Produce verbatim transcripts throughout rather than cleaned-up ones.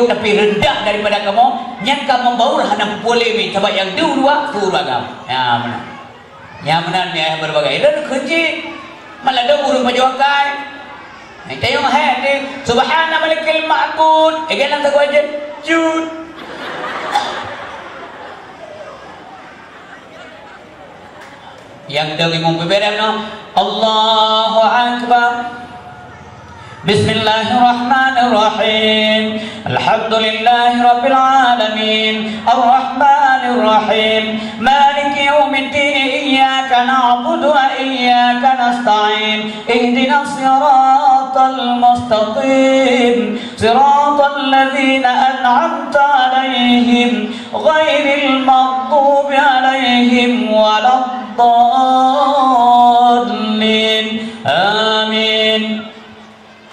tapi rendah daripada kamoe, nyan ka membaur hana peupuléh mi, sabab nyang dua-dua guru agam. Ya, meunan. Nyang meunan mi ayah berbagai. Dan keuji, malah dong ureuëng pajoh akai. Hai, tayong hai, subhana malikil ma'bud. Ege nang teugua jeuet. Jut. Nyang dong imum beuberem no, Allahu Akbar. Bismillahirrahmanirrahim. Alhamdulillahirabbil alamin. Arrahmanirrahim. Maliki yaumiddin. Iyyaka na'budu wa iyyaka nasta'in. Ihdinas siratal mustaqim. Siratal ladzina an'amta 'alaihim. Ghairil maghdubi 'alaihim waladdallin. Amin.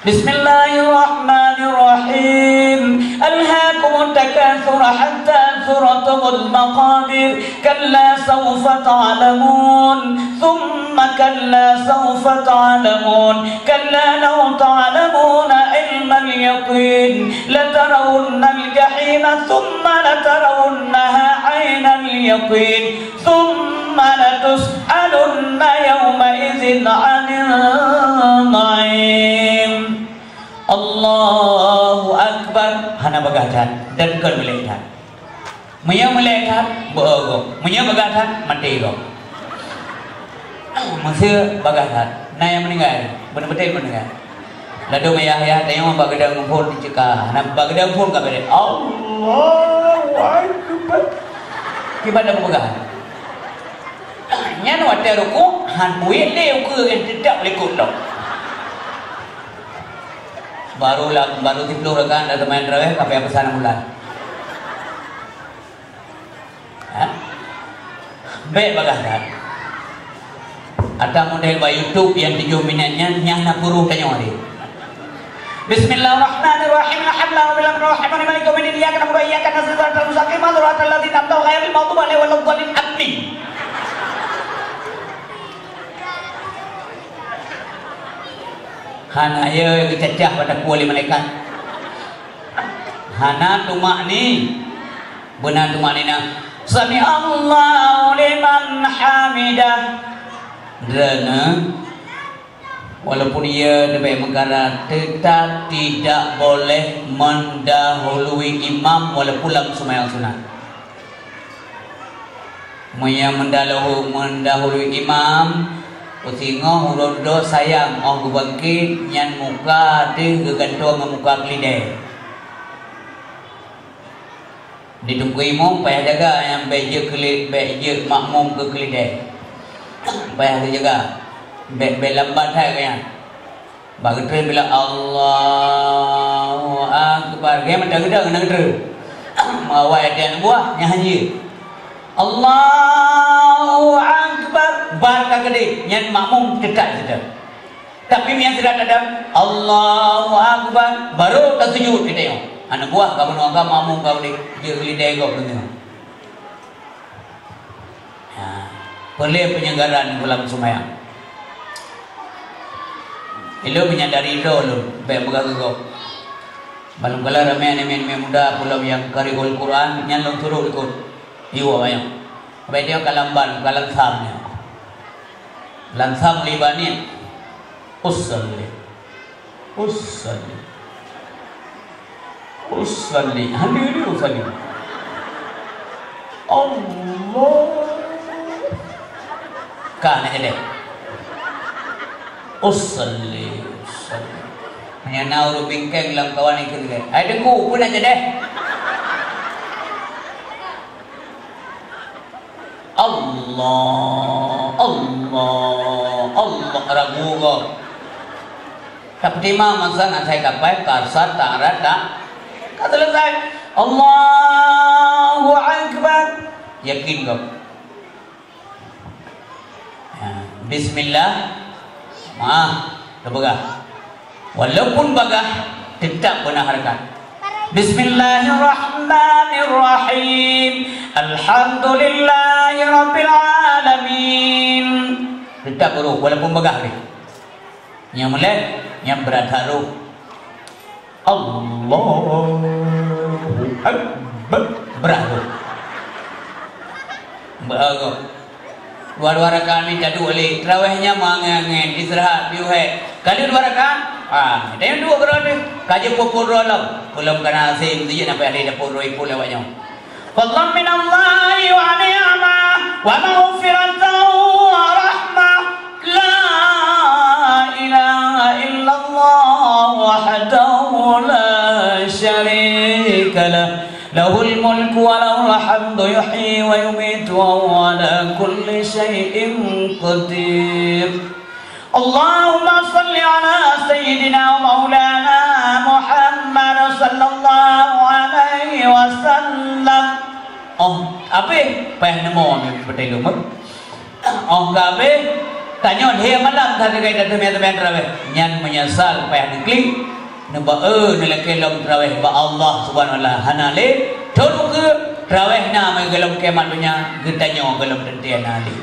Bismillahirrahmanirrahim. Alhaakumut takatsur hatta zurtumul maqabir. Kalla sawfa ta'lamun. Tsumma kalla sawfa ta'lamun. Kalla law ta'lamuna 'ilmal yaqin. Latarawunnal jahima tsumma latarawunnaha 'ainal yaqin. Tsumma latus'alunna yauma'idzin 'anin na'im. Allahu Akbar. Hana bagah that dan kon meulek that. Meunyoe meulek that, beu gob. Meunyoe bagah that, maté gob. Meuseu bagah that, na nyang meuninggai, beuneuh-beutôi meuninggai. Ladôm ayah-ayah tanyong bak geudang phon teuceuka. Na bak geudang phon ka bèrèh. Allahu Akbar. Kiban dak peugah. Nyan watèe rukuk, han buet lé ukeue nyang teutap likot lom. Baru lam, baru siplôh rakaat dah seumayang tarawih, ka payah peusan bulan. Ha? Bèk bagah that. Ata model bak YouTube nyang tujoh minèt nyan, nyan na peuruh tanyoe tadi. Bismillahirrahmanirrahim. Alhamdulillahirabbil alamin. Arrahmanirrahim. Maliki yaumiddin. Iyyaka na'budu wa iyyaka nasta'in. Ihdinas siratal mustaqim. Siratal ladzina an'amta 'alaihim ghairil maghdubi 'alaihim waladdallin. Amin. Hana, ya, geucacah pada kuali malaikat. Hana tumakni. Beuna tumakninah. Sami'allahu liman hamidah. Droeneuh, walaupun ia leubeh meugara, tetap tidak boleh mendahului imam walaupun lam seumayang sunat. Meunyoe mendahulu-, mendahului imam, peusingoh uroe dudoe sayang 'oh geubangkét nyan muka teuh geugantoe ngon muka keulidèe. Di teungku imum payah jaga nyang bèk jeuet keu li-, bèk jeuet makmum keu keulidèe. Payah teujaga. Bèk, bèk lambat that geuh nyan. Bak geutrön bila Allahu Akbar, geuh mantong geutrön, na geutrön. Meuawai até aneuk buah, nyan han jeuet. Allahu Akbar, ban ka keudéh, nyan makmum teuka sigoe. Tapi meunyo sira tadong, Allahu Akbar, barô tasujud geutanyoe. Aneuk buah ka meunoe ka makmum ka udeh, jeuet lidai gob deungoe. Ha, peureulèe peunyegaran dalam seumayang. Ilôn meunyadari droe lôn, bèk peugah keu gob. Ban lôn kalon ramè aneuk miet-miet muda pulo nyang qari'ul Quran, nyan lôn suroh likot. Iwoe ayong. Abéh nyoe ka lam ban, ka lam sam nyoe. Lam sam lé baniet. Usalli. Usalli. Usalli. Hana lé usalli. Allah. Ka na jadi. Usalli. Usalli. Hana na ureueng bingkeng lam kawan ikeu lé. Hai Teungku, peue na jadi? Allah, Allah, Allah, ragu gob. Tapeutimang masa na sai kapai, ka sat, ta arat, ta, ka selesai. Allahu Akbar. Yakin gob. Ya, bismillah. Maah, teupeugah. Walaupun bagah, tetap beuna hareukat. Bismillahirrahmanirrahim. Alhamdulillahirabbil alamin. Tetap beurôh, walaupun bagah deh. Nyang meulét, nyang brat that rôh. Allah. Brat tu. Brat tu. Dua-dua rakaat ni taduek lé. Tarawih nyan meuangén-angén, istirahat, piôh hèk. Ka lheueh dua rakaat, ah, dan duek keudroe tu. Ka jeuet peuet droe lom. Peulom kana asém tu jeuet sampai ada dapur roi pun lewat nyoe. Fadlan minallahi wa ni'mah wa maghfiratan wa rahmah. La ilaha illallah wahdahu la syarika lah. Lahul mulku wa lahul hamdu yuhyi wa yumitu wa huwa ala kulli syai'in qadir. Allahumma salli ala sayyidina wa maulana Muhammad sallallahu alaihi wasallam. Oh, habéh payah neumo beutôi leumeuk. Oh, ka habéh, tanyoe lhèe malam that lagèe that teumé-teumé tarawih. Nyan meunyeusal payah neuklik, neuba-e neulakèe lom tarawih bak Allah Subhanahu wa Taala. Hana lé, thôn ukeue tarawih na meugohlom kiamat donya, geutanyoe gohlom teuntèe na lé.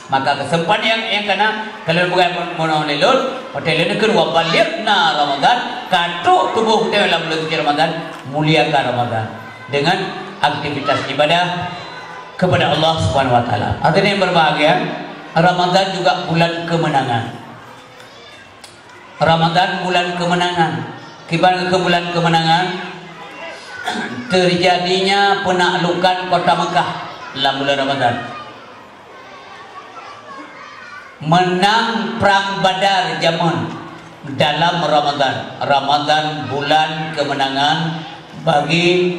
Maka keuseumpatan nyang, nyang kana, ka lôn peugah bunoe lé lôn, watèe lôn neukheun wa balighna Ramadan, ka trok tuboh geutanyoe lam buleuen suci Ramadan, muliakan Ramadan dengan aktivitas ibadah kepada Allah Subhanahu wa Taala. Hadirin yang berbahagia, Ramadan juga bulan kemenangan. Ramadan bulan kemenangan. Kiban keu bulan kemenangan, terjadinya penaklukan kota Mekah lam bulan Ramadan. Menang Perang Badar jameun dalam Ramadan. Ramadan bulan kemenangan bagi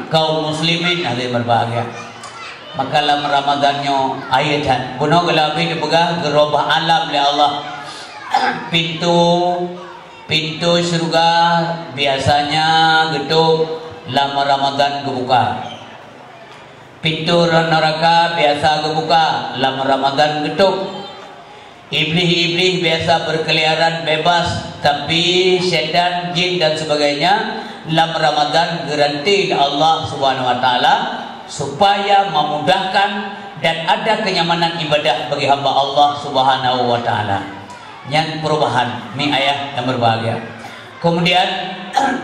kaum muslimin, hadirin berbahagia. Maka lam Ramadan nyoe, akhé that, bunoe geulabi dipeugah geurobah alam lé Allah. Pintoe, pintoe syeuruga biasanya geutôp lam Ramadan geubuka. Pintoe neuraka biasa geubuka lam Ramadan geutôp. Iblih-iblih biasa berkeliaran bebas, tapi syaitan, jin dan sebagainya lam Ramadan geuranté lé Allah Subhanahu wa Taala supaya memudahkan dan ada kenyamanan ibadah bagi hamba Allah Subhanahu wa Taala. Nyan perubahan, mi ayah yang berbahagia. Kemudian,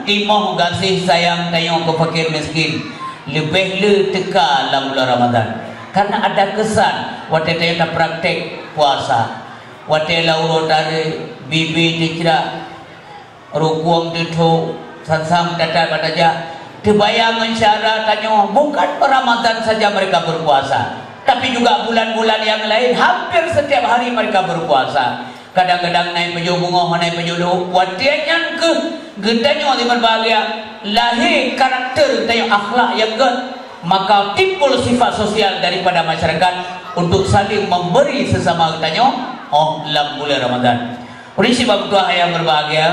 timoh gaséh sayang tanyoe keu fakir miskin leubeh le teuka lam bulan Ramadan. Karena ada kesan watèe tanyoe tapraktek puasa. Watèe lam uroe tarek, bibi teucrak, rukueng teuthok, sansang meudatat bak tajak. Teubayang ngon syedara tanyoe, bukan Ramadan saja mereka berpuasa, tapi juga bulan-bulan yang lain hampir setiap hari mereka berpuasa. Kadang-kadang na nyang pajoh beungoh, na nyang pajoh lhok. Watèe nyan keuh geutanyoe nyang berbahagia, lahé karakter tanyoe, akhlak nyang gèt, maka timbul sifat sosial daripada masyarakat untuk saling memberi sesama geutanyoe, oh, lam bulan Ramadan. Ulôn cit bak meutuah ayah berbahagia,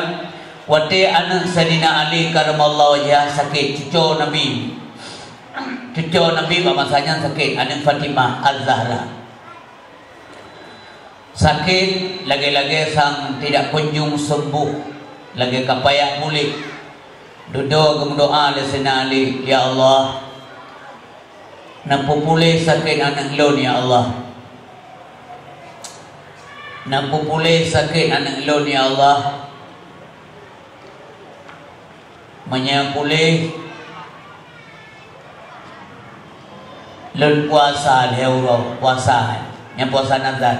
watèe aneuk Saidina Ali karamallahu wajhah sakét, cuco Nabi. Cuco Nabi bak masa nyan sakét, aneuk Fatimah Az-Zahra. Sakét lagèe-lagèe sang tidak kunjung sembuh, lagèe ka payah puléh. Dudoe geumeudoa lé Saidina Ali, "Ya Allah, neupeupuléh sakét aneuk lôn, ya Allah. Neupeupuléh sakét aneuk lôn, ya Allah. Meunyoe puléh, lôn puasa lhèe uroe, puasa, nyan puasa nazar.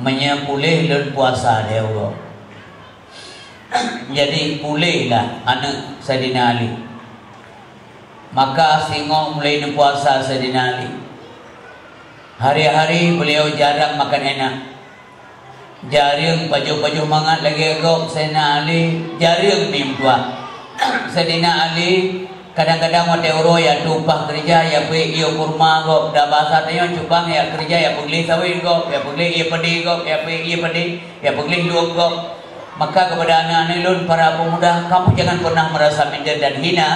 Meunyoe puléh, lôn puasa lhèe uroe." Jadi, puléhlah aneuk Saidina Ali. Maka singoh mulai neupuasa Saidina Ali. Hari-hari beliau jarang makan enak. Jareueng pajoh-pajoh mangat lagèe gob Saidina Ali, jareueng mie meutuah. Saidina Ali kadang-kadang watèe uroe ya tumpah keureuja, ya peuék ié kurma gob, dan bahasa tanyoe cupang ya keureuja, ya peugleh sawét gob, ya peugleh ié padé gob, ya peuék ié padé, ya peugleh lueng gob. Maka kepada aneuk-aneuk lôn, para pemuda, kamu jangan pernah merasa minder dan hina.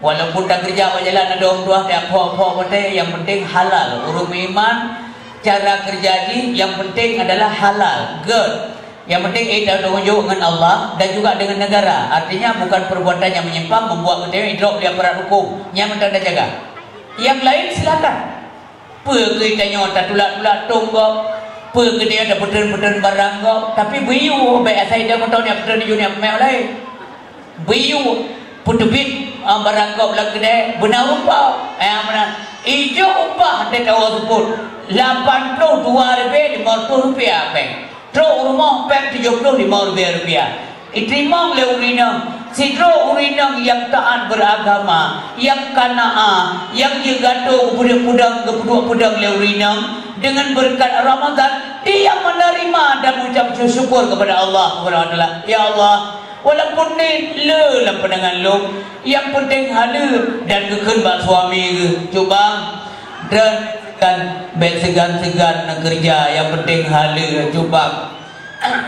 Walaupun takeureuja bak jalan na dong tuah, taphok-phok watèe, yang penting halal. Ureueng meuiman, cara keureuja jih yang penting adalah halal, gèt. Yang penting, eh, taunjok ngon Allah dan juga dengan negara. Artinya, bukan perbuatan yang menyimpang membuat geutanyoe idrop lé aparat hukum. Nyan mantong tajaga. Yang lain silakan. Peue keuh tanyoe tatulak-tulak tông gob, peue keuh tanyoe tapeutrön-peutrön barang gob, tapi beuyue bèk asai tanyoe mantong nyang peutrön di dunia peumain laén. Beuyue. Peuteubiet, ah, barang gob lam keudè, beuna rupa. Eh, meunan. Ijok upah teuka seupôt, lapan ploh dua ribèe limong reutôh rupiah péng. Trok u rumoh péng tujoh ploh limong ribèe rupiah. Iteurimong lé ureueng inong, sidroe ureueng inong nyang taat beuragama, nyang kana'ah, nyang jeuet gadoh geupeudong-peudong, geupeuduek peudong lé ureueng inong, deungon beureukat Ramadhan, dia meuneurimong dan meuucap syukur keupada Allah Subhanahu wa Taala. Ya Allah, walaupun nyoe le lam pandangan lôn, nyang peunteng haleue dan geukheun bak suami geuh, "Cut bang, droeneuh kan bèk seugan-seugan neukeureuja, nyang peunteng haleue, cut bang."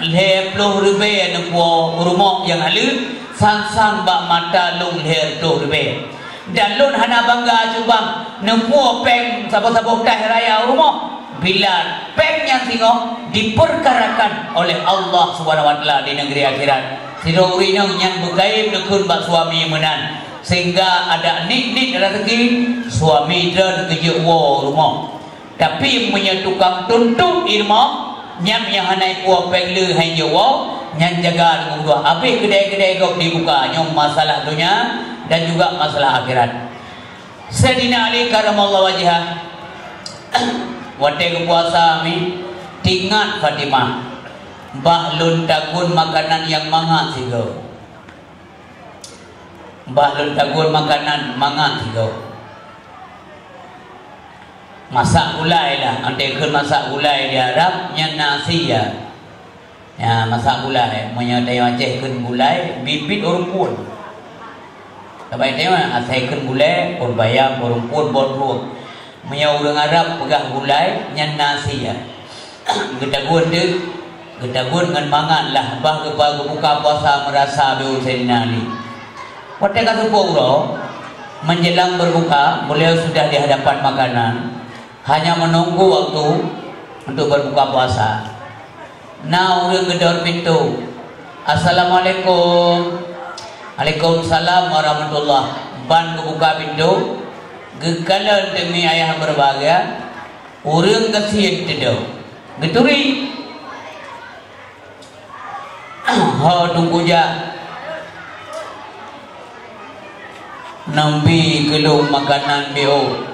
Lhèe ploh ribèe neupuwoe u rumoh nyang haleue, sang-sang bak mata lôn lhèe ploh ribèe. Dan lôn hana bangga, cut bang, neupuwoe péng saboh-saboh kah raya u rumoh. Bila péng nyan singoh dipeukarakan oleh Allah Subhanahu wa Taala di neugeri akhirat. Sidroe ureueng inong nyan beukayém neukheun bak suami meunan, sehingga adak nit-nit raseuki suami droeneuh geujok woe u rumoh. Tapi meunyoe tukang tuntot i rumoh, nyan meunyoe hana ipuwoe péng le han ijok woe, nyan jaga deungon dua. Habéh keudè-keudè gob dibuka. Nyoe masalah donya dan juga masalah akhirat. Saidina Ali karamallahu wajhah, watèe geupuasa mi, teuingat Fatimah, "Bah lôn tagun makanan nyang mangat sigoe. Bah lôn tagun makanan mangat sigoe." Masak gulai lah, 'oh teuka masak gulai di Arab, nyan nasi ya. Ya, masak gulai, meunyoe tanyoe Aceh kheun gulai, biet-biet ureueng phôn. Saban tanyoe asai kheun gulai, phôn bayam, ureueng phôn, phôn rueng. Meunyoe ureueng Arab peugah gulai, nyan nasi ya. Geutagun deuh, geutagun ngon mangat lah, bah geupa-, geubuka puasa meurasa beu Saidina Ali. Watèe ka seupôt uroe, menjelang berbuka, beliau sudah di hadapan makanan, hanya menunggu waktu untuk berbuka puasa. Na ureueng geudor pintoe. "Assalamualaikum." "Waalaikumsalam warahmatullah." Ban geubuka pintoe, geukalon teumi ayah beureubahagia, ureueng gasien teudoe. Geuturi. "Ho Teungku jak, neubi keu lôn makanan beu.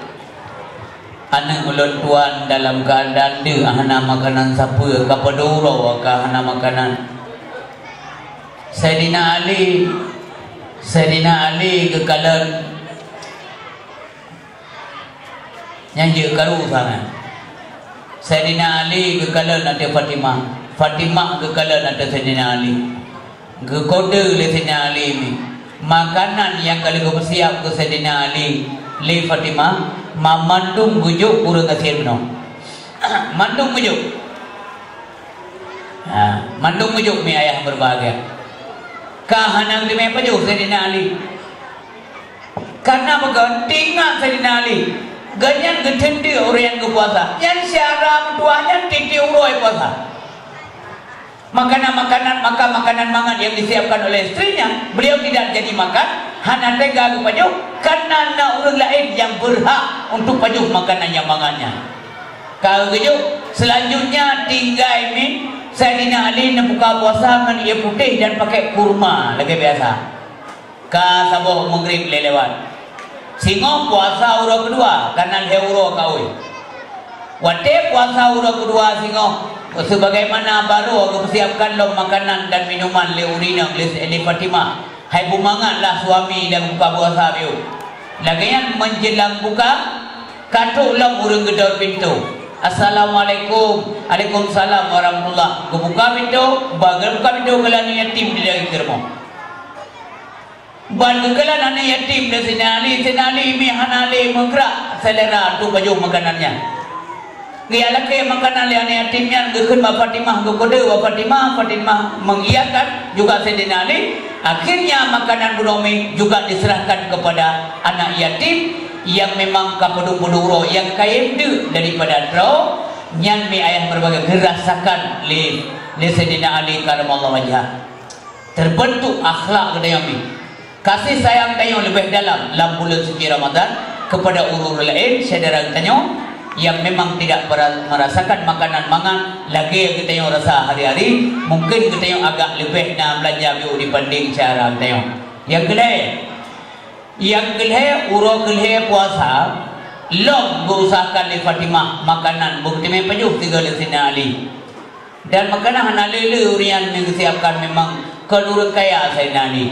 Aneuk ulôn tuan dalam keuadaan deuek hana makanan sapeue, ka padum uroe ka hana makanan." Saidina Ali, Saidina Ali geukalon Nyang jeuet karu sangat. Saidina Ali geukalon ateueh Fatimah. Fatimah geukalon ateueh Saidina Ali. Geukode lé Saidina Ali mi, makanan nyang ka lheueh geupeusiap keu Saidina Ali lé Fatimah, ma-, mandum geujok ureueng gasien bunoe. Mandum geujok. Ha, mandum geujok mi ayah beureubahagia. Ka hana geuteumé pajoh Saidina Ali. Kareuna peugah teuingat Saidina Ali, gobnyan geuteun deuek ureueng nyang geupuasa. Nyan syedara meutuwah nyan tiep-tiep uroe puasa. Makanan-makanan, makan makanan mangat yang disiapkan oleh istrinya, beliau tidak jadi makan, hana teuga geupajoh, kareuna na ureueng laén nyang beurhak untuk pajoh makanan nyang mangat nyan. Ka geujok, selanjutnya tinggai mi Saidina Ali neubuka puasa ngon ie putéh dan pakai kurma lagèe biasa. Ka saboh Maghrib lé lewat. Singoh puasa uroe keudua, kareuna lhèe uroe ka awai. Watèe puasa uroe keudua singoh, sebagaimana barô geupeusiapkan lom makanan dan minuman lé ureueng inong lé, lé Fatimah, hai beumangatlah suami dan buka puasa beu. Lagèe nyan menjelang buka, ka trok lom ureueng geudor pintoe. "Assalamualaikum." "Waalaikumsalam warahmatullah." Geubuka pintoe, ban geubuka pintoe geukalon yatim di dayeuh rumoh. Ban geukalon aneuk yatim lé Saidina Ali, Saidina Ali mi hana lé meugrak selera untuk pajoh makanan nyan. Geulakèe makanan lé aneuk yatim nyan geukheun bak Fatimah, geukode bak Fatimah, Fatimah mengiyakan juga Saidina Ali. Akhirnya makanan bunoe mi juga diserahkan kepada anak yatim yang memang ka padum-padum uroe, nyang kayém deuek daripada droe nyan mi ayah beureubahagia geurasakan lé, lé Saidina Ali karamallahu wajhah. Teubeuntuk akhlak geutanyoe mi. Kasih sayang tanyoe leubeh dalam lam buleuen suci Ramadhan keupada ureueng-ureueng laén syedara geutanyoe nyang memang tidak pera-, merasakan makanan mangat lagèe geutanyoe rasa hari-hari, mungken geutanyoe agak leubeh na beulanja biôh dibanding syedara geutanyoe. Nyang keulhèe, Nyang keulhèe, uroe keulhèe puasa, lom geuusahkan lé Fatimah makanan beuteumé pajoh sigoe lé Saidina Ali. Dan makanan hana le-le ureueng nyan nyang geusiapkan, memang kon ureueng kaya Saidina Ali.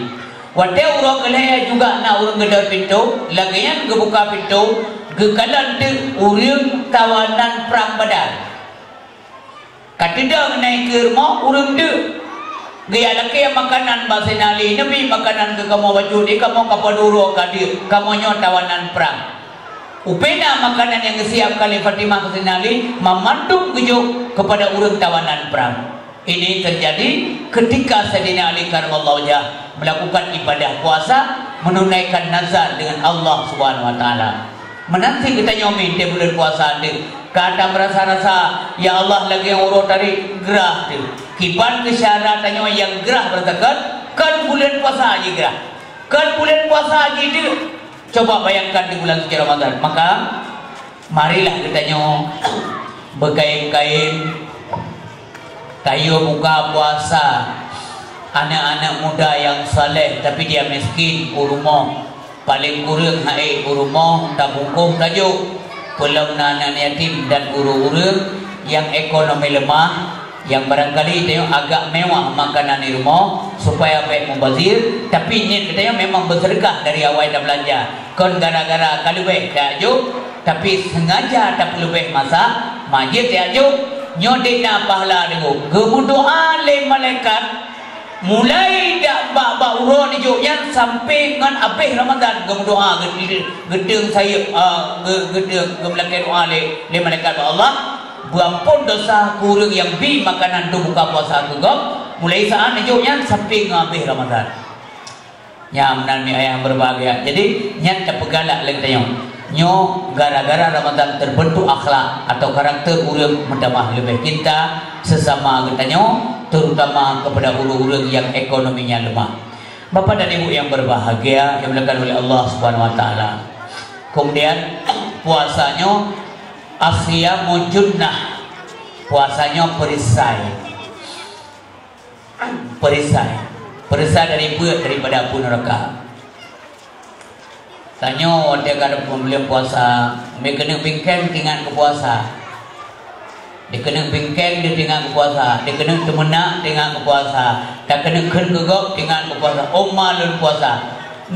Watèe uroe keulhèe juga na ureueng geudor pintoe, lagèe nyan geubuka pintoe, geukalon teuk ureueng tawanan prang Badar. Ka teudong na i keue rumoh ureueng teuk. Geujak lakèe makanan bak Saidina Ali, "Neubi makanan keu kamoe bacut, di kamoe ka padum uroe ka deuek, kamoe nyoe tawanan prang." Ubena makanan nyang geusiapkan lé Fatimah keu Saidina Ali, mamandum geujok keupada ureueng tawanan prang. Ini terjadi ketika Saidina Ali karramallahu wajhah melakukan ibadah puasa, menunaikan nazar dengan Allah Subhanahu wa Taala. Meunan cit geutanyoe mi, di buleuen puasa deuh, ka tameurasa-rasa, "Ya Allah, lagèe uroe tadi grah deuh." Kiban keu syedara tanyoe nyang grah beureukat, kon buleuen puasa jih grah. Kon buleuen puasa jih deuh. Coba bayangkan di bulan suci Ramadan. Maka, marilah geutanyoe beukayém-kayém, tayue buka puasa. Aneuk-aneuk muda nyang saleh, tapi dia miskin, u rumoh. Paleng kureueng hai u rumoh tabungkôh tajok, peulom na aneuk yatim dan ureueng-ureueng nyang ekonomi leumah, nyang barangkali tanyoe agak mewah makanan di rumoh supaya bèk mubazir, tapi niet geutanyoe memang beuseudeukah dari awai tabeulanja. Kon gara-gara ka leubeh tajok, tapi sengaja tapeuleubeh masa, ma jeuet tajok. Nyoe dina pahala deungon geumeudoa lé malaikat. Mulai dak bak, bak uroe neujok nyan sampai ngon abéh Ramadan geumeudoa, geu-, geuteung sayeup, a, geu-, geuteung, geumeulakèe doa lé, lé malaikat bak Allah, beuampôn dosa keu ureueng nyang bi makanan dum buka puasa keu gob, mulai saat neujok nyan sampai ngon abéh Ramadan. Nyan meunan mi ayah berbahagia. Jadi, nyan tapeugalak lé geutanyoe. Nyoe gara-gara Ramadan terbentuk akhlak atau karakter ureueng meutamah leubeh cinta sesama geutanyoe, terutama kepada ureueng-ureueng nyang ekonominya lemah. Bapak dan Ibu yang berbahagia, yang dimuliakan oleh Allah Subhanahu wa Taala. Kemudian, puasa nyoe as-siyamu junnah. Puasa nyoe perisai. Perisai. Perisai dari beuet daripada apui neuraka. Tanyoe watèe ka buleuen puasa, meukeunong bingkeng teuingat keu puasa. Dikeuneuk bingkeng teuingat keu puasa, dikeuneuk teumeunak teuingat keu puasa, takeuneuk kheun keu gob teuingat keu puasa. Óh ma lôn puasa.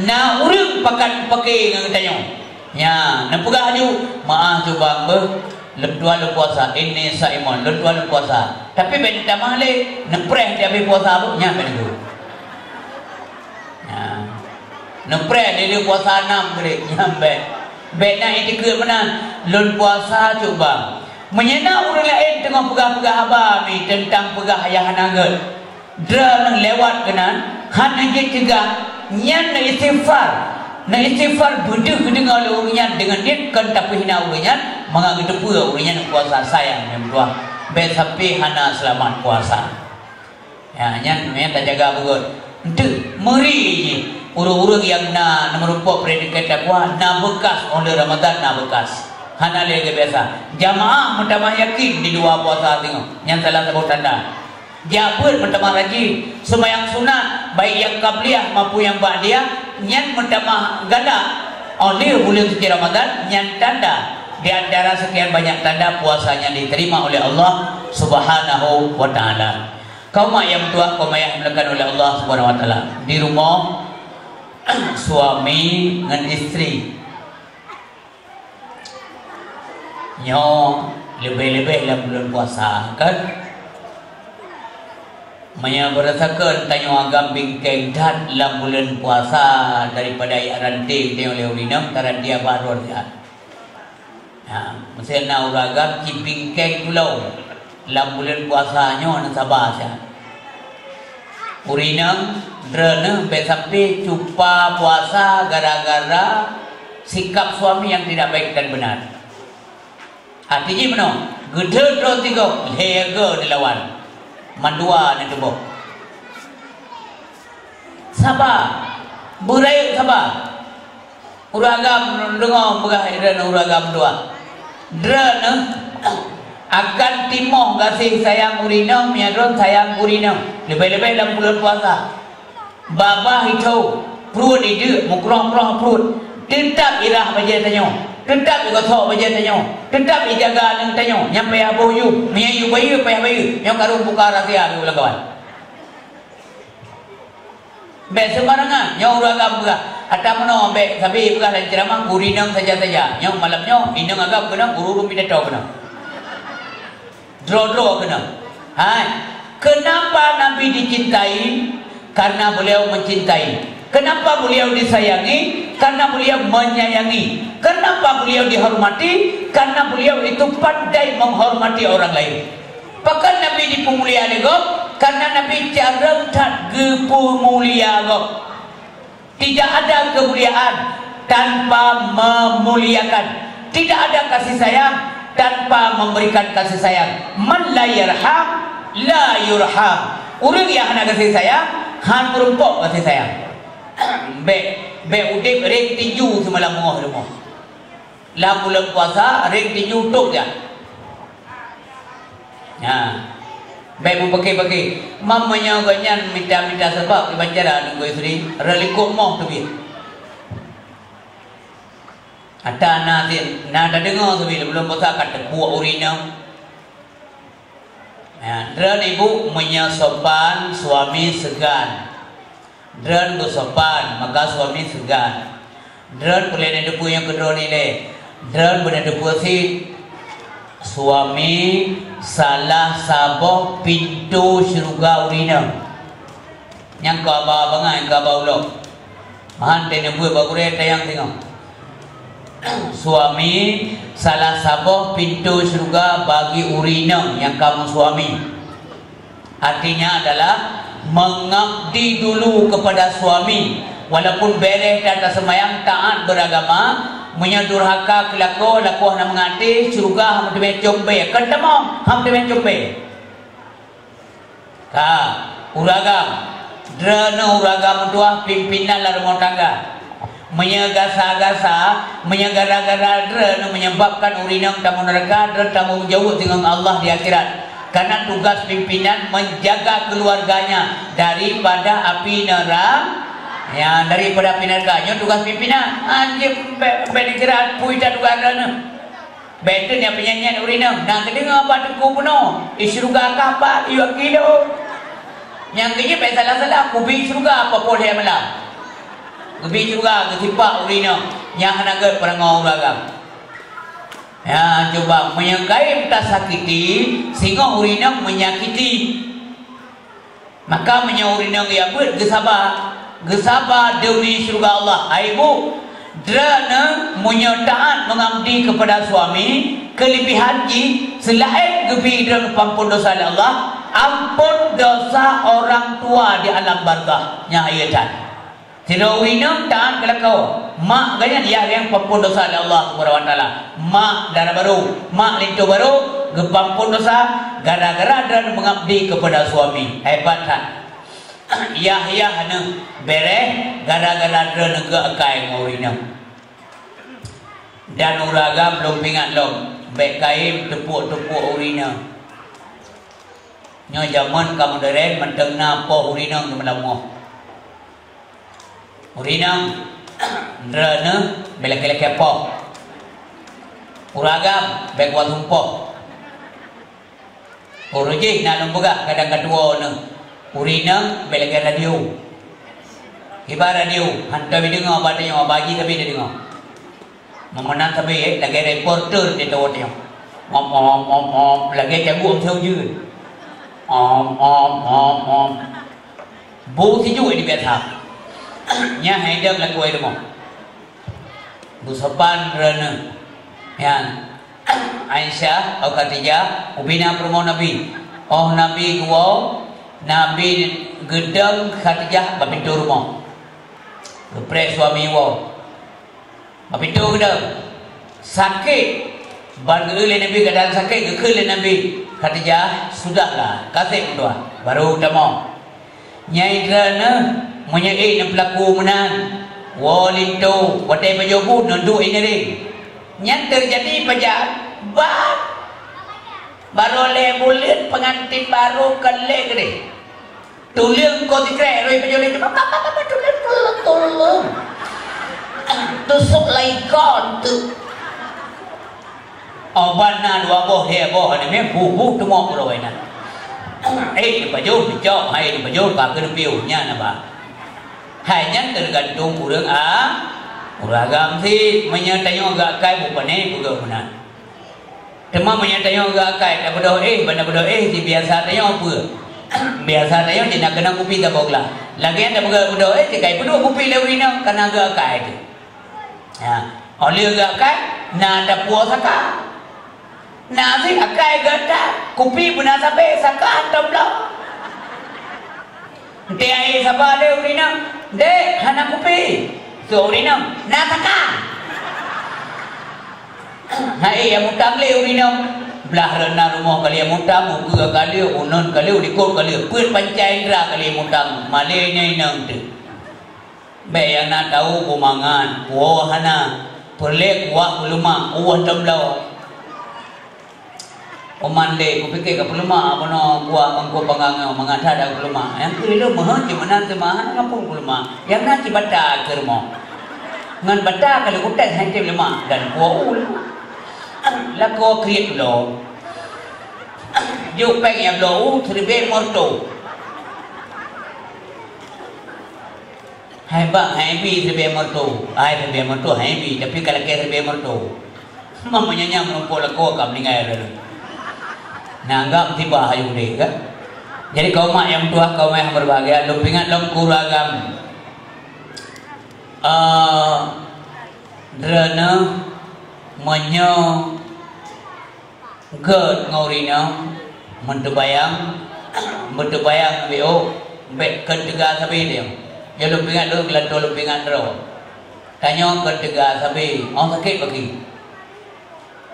Na ureueng pakat pake ngon geutanyoe. Nyan, neupeugah laju, "Meu'ah cut bang beuh, lôn tuan lôn puasa, inni shaimun, lôn tuan lôn puasa." Tapi bèk neutamah lé, neupreh di abéh puasa beuh, nyan bèk neugui. Nyan. Neupreh di lheueh puasa nam keurik, nyan bèk. Bèk na itikeuet meunan, lôn puasa cut bang. Meunyoe na ureueng laén teungoh peugah-peugah haba mi teuntang peugah nyang hana gèt, droeneuh lewat keunan, hana jeuet cegah, nyan neuistighfar. Neuistighfar beudeuh geudeungoe lé ureueng nyan deungon niet kon tapeuhina ureueng nyan, mangat geuteupeue ureueng nyan puasa sayang nyang meutuah. Bèk sampai hana seulamat puasa. Ya, nyan, nyan tajaga beugèt. Enteuk, meuri jih. Ureueng-ureueng nyang na, na meurumpok predikat takwa, na beukas, óh lheueh Ramadan na beukas. Hana lé lagèe biasa. Jamaah meutamah yakin di luwa puasa singoh. Nyan salah saboh tanda. Jak beuet meutamah rajin. Seumayang sunat, baik nyang qabliyah maupun nyang ba'diyah, nyan meutamah galak. Óh lheueh buleuen suci Ramadan, nyan tanda. Di antara sekian banyak tanda puasa nyang diterima oleh Allah Subhanahu wa Ta'ala. Kaum mak nyang meutuah, kaum ayah dimuliakan oleh Allah Subhanahu wa Taala. Di rumoh, suami ngon istri. Nyoe leubeh-leubeh lam buleuen puasa, kan? Meunyoe beurasakan tanyoe agam bingkeng that lam buleuen puasa daripada jak ranté tanyoe lé ureueng inong, ka ranté abah droe siat. Ha, meusé na ureueng agam cit bingkeng tulông lam buleuen puasa nyoe, na saba siat. Ureueng inong, droeneuh bèk sampai cupa puasa gara-gara sikap suami nyang tidak baik dan benar. Arti jih meunoe, geudhôt droe sigoe, lhèe goe neulawan, mandua neuteuboh. Saba, beurayeuk saba. Ureueng agam deungoe peugah droeneuh ureueng agam dua. Droeneuh akan timoh gaséh sayang ureueng inong meunyoe droeneuh sayang keu ureueng inong, leubeh-leubeh lam buleuen puasa. Babah itho, Pruet ideuk, meukrong-krong pruet. Teutap irah bajée tanyoe. Teutap igosok bajée tanyoe. Teutap ijaga aneuk tanyoe. Nyan payah boh yub. Meunyo yub bayeue, payah bayeue. Nyoe karong buka rahsia, ulakan kawan. Bék seumarangan. Nyoe ureueng agam peugah. Ata meunoe bék sabe peugah lam ceuramah, ureueng inong saja-saja. Nyoe malam nyoe, inong agam keunong, ureueng pidato keunong. Droe-droe keunong. Hai, kenapa Nabi dicintai? Karena beliau mencintai. Kenapa beliau disayangi? Karena beliau menyayangi. Kenapa beliau dihormati? Karena beliau itu pandai menghormati orang lain. Pakon Nabi dipeumulia lé gob? Karena Nabi carông that geupeumulia gob. Tidak ada kemuliaan tanpa memuliakan. Tidak ada kasih sayang tanpa memberikan kasih sayang. Man la yarham, la yurham. Ureueng nyang hana kasih sayang, han meurumpok kasih sayang. Bék, bék udeb réng tinju seumalam beungoh rumoh. Lam buleuen puasa, réng tinju tôb jak. Nyan. Bék mupake-pake. Meunyoe gobnyan mita-mita sabab kiban cara Teungku Yusri, rot likot moh teubiet. Ata na cit, na tadeungoe teubiet, buleuen puasa ka teupuek ureueng inong. Ya, droeneuh ibu, meunyoe sopan, suami segan. Droeneuh beusopan, maka suami segan. Droeneuh peureulée neuteupeue nyang keudroe nilai. Droeneuh beuneuteupeu cit, suami salah saboh pintoe syeuruga ureueng inong. Nyang ka ba bangai, nyang ka ba ulok. Meuhan teuneubeuet bak gurée tayang singoh. Suami salah saboh pintoe syeuruga bagi ureueng inong nyang ka meusuami. Artinya adalah mengabdi dulu kepada suami, walaupun bereh dan taseumayang, taat beragama, meunyoe durhaka keulakoe, lakoe hana meungaté, syeuruga hana teumé combée, kan tamong, hana teumé combée. Ka, ureueng agam, droeneuh ureueng agam meutuah pimpinan lam rumoh tangga. Meunyoe gasa-gasa, meunyoe gara-gara droeneuh menyebabkan ureueng inong tamong neuraka, droeneuh tamong jaweueb singoh ngon Allah di akhirat. Karena tugas pimpinan menjaga keluarganya daripada api nera-, ya, daripada api neraka. Nyoe tugas pimpinan. Anjing pe-, pe-, di akhirat, pui that tugas droeneuh. Bék teuk nyang peunyanyat ureueng inong, na teudeungoe bak teungku bunoe, i syeuruga kah pat, i wakilo. Nyang keujeuet bék salah-salah, kubi syeuruga apa poh lhée malam. Kubi syeuruga geusipak ureueng inong, nyang hana gét peurangoe ureueng agam. Ya, cuba, meunyoe kayém tasakiti, singoh ureueng inong menyakiti. Maka meunyoe ureueng inong geujak beuet, geusaba, geusaba deumi syeuruga Allah. Hai bu, droeneuh meunyoe taat meungabdi keupada suami, keulebihan jih seulaén geubri droeneuh peuampôn dosa lé Allah, ampôn dosa orang tua di alam barzakh. Nyan hai that. Sidroe ureueng inong taat keu lakoe, mak geuh nyan nyang peuampôn dosa lé Allah Subhanahu wa Taala. Mak dara barô, mak linto barô, geupeuampôn dosa gara-gara droeneuh meungabdi keupada suami. Hebat that. Yah-yah neuh bereh gara-gara droeneuh geuakai ngon ureueng inong. Dan ureueng agam lôn peuingat lom, bék kayém teupuek-teupuek ureueng inong. Nyoe jameun ka modern, mantong na poh ureueng inong di malam nyoe. Ureueng inong, droeneuh beu lakée-lakée poh. Ureueng agam bék kuat sumpah. Ureueng jih na lôn peugah kadang ka tuwoe neuh. Ureueng inong beu lakée radio. Kiban radio, hantom jideungoe bak tanyoe, bak jih sabe tadeungoe. Meumeunan sabe, eh, lagée reporter di tawon nyoe. Om, om, om, om, lagée cabut lam siujeuen. Om, om, om, om. Bu sijuek di biasa. Nyan hai deuek lagu ai rumoh. Bu saban reuneuh. Nyan. Aisyah, oh Khadijah, ubina peurumoh Nabi. Oh Nabi geuwoe, Nabi geudong Khadijah bak pintoe rumoh. Geupreh suami woe. Bak pintoe geudong. Sakét. Ban geu lé Nabi keuadaan sakét, geukheun lé Nabi, "Khadijah, sudahlah, ka sép meutuah, barô tamong." Nyai droeneuh, meunyoe ék neupeulaku meunan, woe linto, watée pajoh buet neuduek iéng. Nyan teujadi pajan, bah, barô lhée buleuen peungantin barô kon lé keudeh. Tuleueng ko sikrek roi pajoh lé, "Apa, apa, apa, tuleueng, tuleueng, tuleueng." Tusok laikon tu. Oh, ban na dua boh, lhèe boh, ni meh buh-buh teumok roi na. Eh, ni pajoh, dicok, hai ni pajoh, ka keuneuk piôh, nyan na ba. Hai nyan teugantung ureueng a, ureueng agam sit. Meunyoe tanyoe geuakai, bukon eh peugah meunan. Teuma meunyoe tanyoe geuakai, tabeudôh éh, ban tabeudôh éh, di biasa tanyoe peue? Biasa tanyoe di na keunong kupi saboh glah. Lagèe nyan tabeudôh éh, di kai peuduek kupi lé ureueng inong, ka na geuakai teuh. Ya, oh lheueh geuakai, na tapuwoe saka. Na sit akai geutak, kupi beuna sabé, saka hantom bloe. Enteuk aé saba lé ureueng inong, "Dek, hana kupi." Su ureueng inong, "Na saka." Hai nyang mutang lé ureueng inong, blah rot na rumoh ka lheueh mutang, ukeue ka lheueh, uneun ka lheueh, ulikot ka lheueh, peuet panca indra ka lheueh mutang, malèe nyan inong teuh. Bèk nyang na tahu beumangat, puwoe hana, peureulèe kuah peuleumah, ueh hantom bloe. Oman deh, kupike ka peuleumah, bunoe kuah bangko panggang nyoe, mangat that dak peuleumah. Nyang keu ilôn meuheuet cit meunan teuma hana ngampông peuleumah. Nyang na cit bata keu rumoh. Ngon bata ka lheueh kutek han tem leumah dan kuah u leumah. Lakoe kriet bloe. Jok péng nyang bloe u siribèe meureutôh. Hai bang, hai bi siribèe meureutôh. Hai siribèe meureutôh, hai bi, tapi ka lakèe siribèe meureutôh. Meunyoe nyan meurumpok lakoe ka meuninggai lom. Nah, anggap tiba hayeu deh, kan? Jadi, kaum mak nyang meutuah, kaum nyang berbahagia, lôn peuingat lom keu ureueng agam. Eh, droeneuh meunyoe gèt ngon ureueng inong, meuteubayang, meuteubayang beu, bèk kheun teuga sabe teuh. Nyoe lôn peuingat lôn, geulantoe lôn peuingat droe. Tanyoe kheun teuga sabe, 'oh sakét bagi.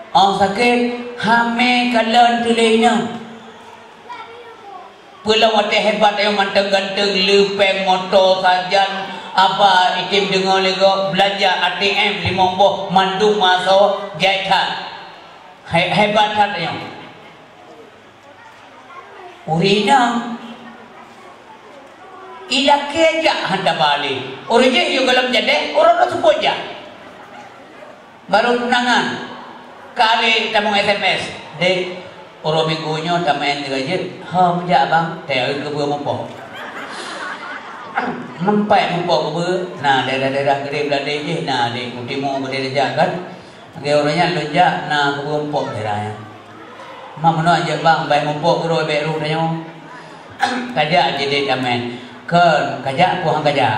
'Oh sakét, hamé kalon teuh lé inong. Peue lom watèe hebat tanyoe mantong ganteng, le péng, moto, sajan, haba item deungoe lé gob, beulanja A T M limong boh, mandum meuasoe, jai that. He-, hebat that tanyoe. Ureueng inong, ilakèe jak han taba lé. Ureueng jih yue gohlom jadèh, uroe nyoe seupôt jak. Barô tunangan, ka lé tamong S M S, "Dek, uroe Minggu nyoe tameu'en lagèe jeuet." "Ho meujak, Bang?" "Teuka keubeue mupok." Meupat mupok keubeue, na daerah-daerah Gede Belande jih, na di Timu Gede Reja kan. Lagèe uroe nyan lôn jak, na keubeue mupok daerah nyan. "Mak meunoe jeuet, Bang, bèk mupok keudroe bèk rôh tanyoe." "Kajak jih dek tameu'en." "Kon, kajak peue han kajak?"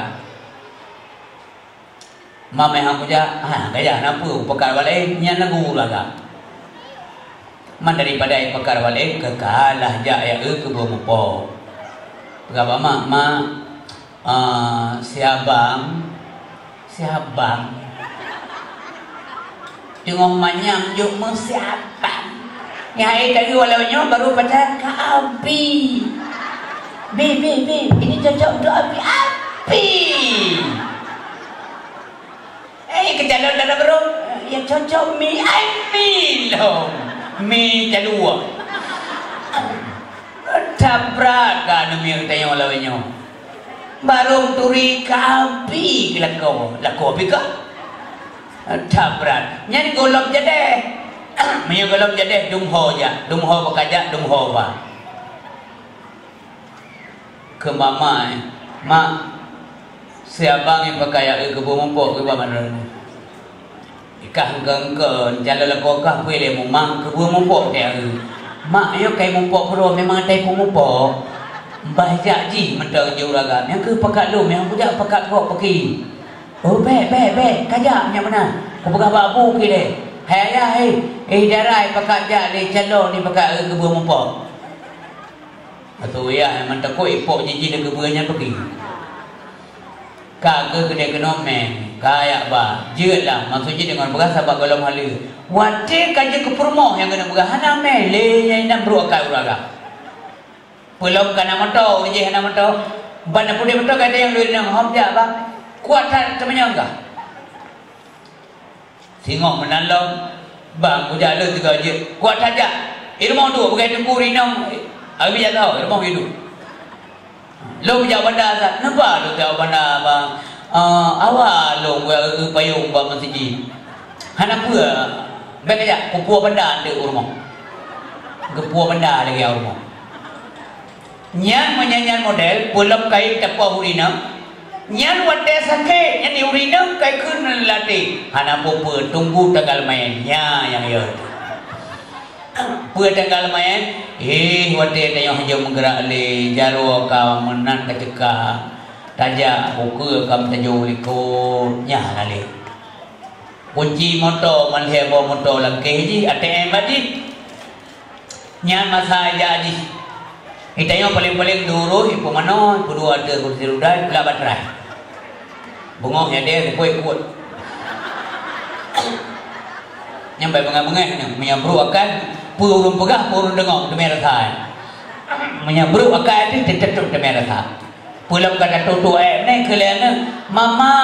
"Mamèh han kujak." "Ah, gaya na peue, peugah bak laén, nyan lagu raga." Man daripada ipeugah bak laén, keu kalah jak ya eu keubeue mupok. Peugah bak mak, "Mak, ah, si abang, si abang teungoh manyang jok meusiapan." Nyan hai tadi walau nyoe baru pacaran ka abi. Bi, bi, bi, ini cocok untuk abi. Abi. Eh, keucalon dalam roh, ya cocok mi, ai mi lom. Mi calua. Tabrak ka aneuk miet tanyoe lawét nyoe. Barô turi ka abi keu lakoe, lakoe abi ka. Tabrak. Nyan gohlom jadeh. Meunyoe gohlom jadeh, dum ho jak. Dum ho beukajak, dum ho ba. Keu mama, eh, "Mak, si abang nyang pakai aeu keubeue mupok keu bak mandum." Ikah engke-engke, jalan lakoe kah pui lé mumang keubeue mupok teuh aeu. Mak nyoe kai mupok keudroe memang tai peumupok. Bah jak jih mantong jeuet ureueng agam, nyang keuh pakat lôn, nyang kujak pakat gob paki. "Oh, bèk, bèk, bèk, kajak nyan meunan. Kupeugah bak abu ki lé. Hai ayah, hai, eh, dara, eh, pakat jak lé calon ni pakat aeu keubeue mupok." Ateueh yah, eh, meutakot ipok jiji lé keubeue nyan peugi. Ka geuh keudéh keunoe mè, ka yak ba, jeuet lah, maksud jih deungon peugah sabab gohlom haleue. Watèe ka jeuet keu peurumoh nyang keuneuk peugah hana mè, lé nyan inan brok akai ureueng agam. Peulom ka na moto, ureueng jih hana moto. Ban na pudeh moto ka ada nyang lôn inong, hom jak bang. Kuat that teumanyong kah? Singoh meunan lom, bang kujak lôn sigoe jeuet. Kuat that jak. I rumoh duek, beugai teungku rinong. Abi jak tau, i rumoh duek. Lôn jak banda, Ustaz. Napa lôn jak banda, Bang? Eh, awai lôn geu-, geupayong bak meuseujid. Hana peue. Bèk kajak, kupeue banda anteuk u rumoh. Geupeue banda lagèe u rumoh. Nyan meunyan nyan model, peulom kayèe tapoh ureueng inong. Nyan watèe sakét, nyan ureueng inong kai kheun lam até. Hana peue-peue, tunggu tanggal maén. Nyan nyang yo. Peue tanggal maén? Eh, watèe tanyoe hanjeuet meugeurak lé, jaroe ka meunan ka ceuka. Tajak, ukeue ka meutajong likot. Nyan na lé. Kunci moto, man lhèe boh moto lam kéh jih, A T M bak jih. Nyan masa jak jih. Di tanyoe paléng-paléng diurôh, ipeumanoe, ipeuduek ateueh kursi roda, ipeulak baterai. Beungoh nyang deh, ikot-ikot. Nyan bai beungèh-beungèh nyan, meunyoe brôk akai, peue ureueng peugah, peue ureueng deungö, teumé rasa. Meunyoe brôk akai, teuh, teuh, teuh, teumé rasa. Peulom ka tatôh-tôh èk, nyan keu lhèe nyan, "Mama,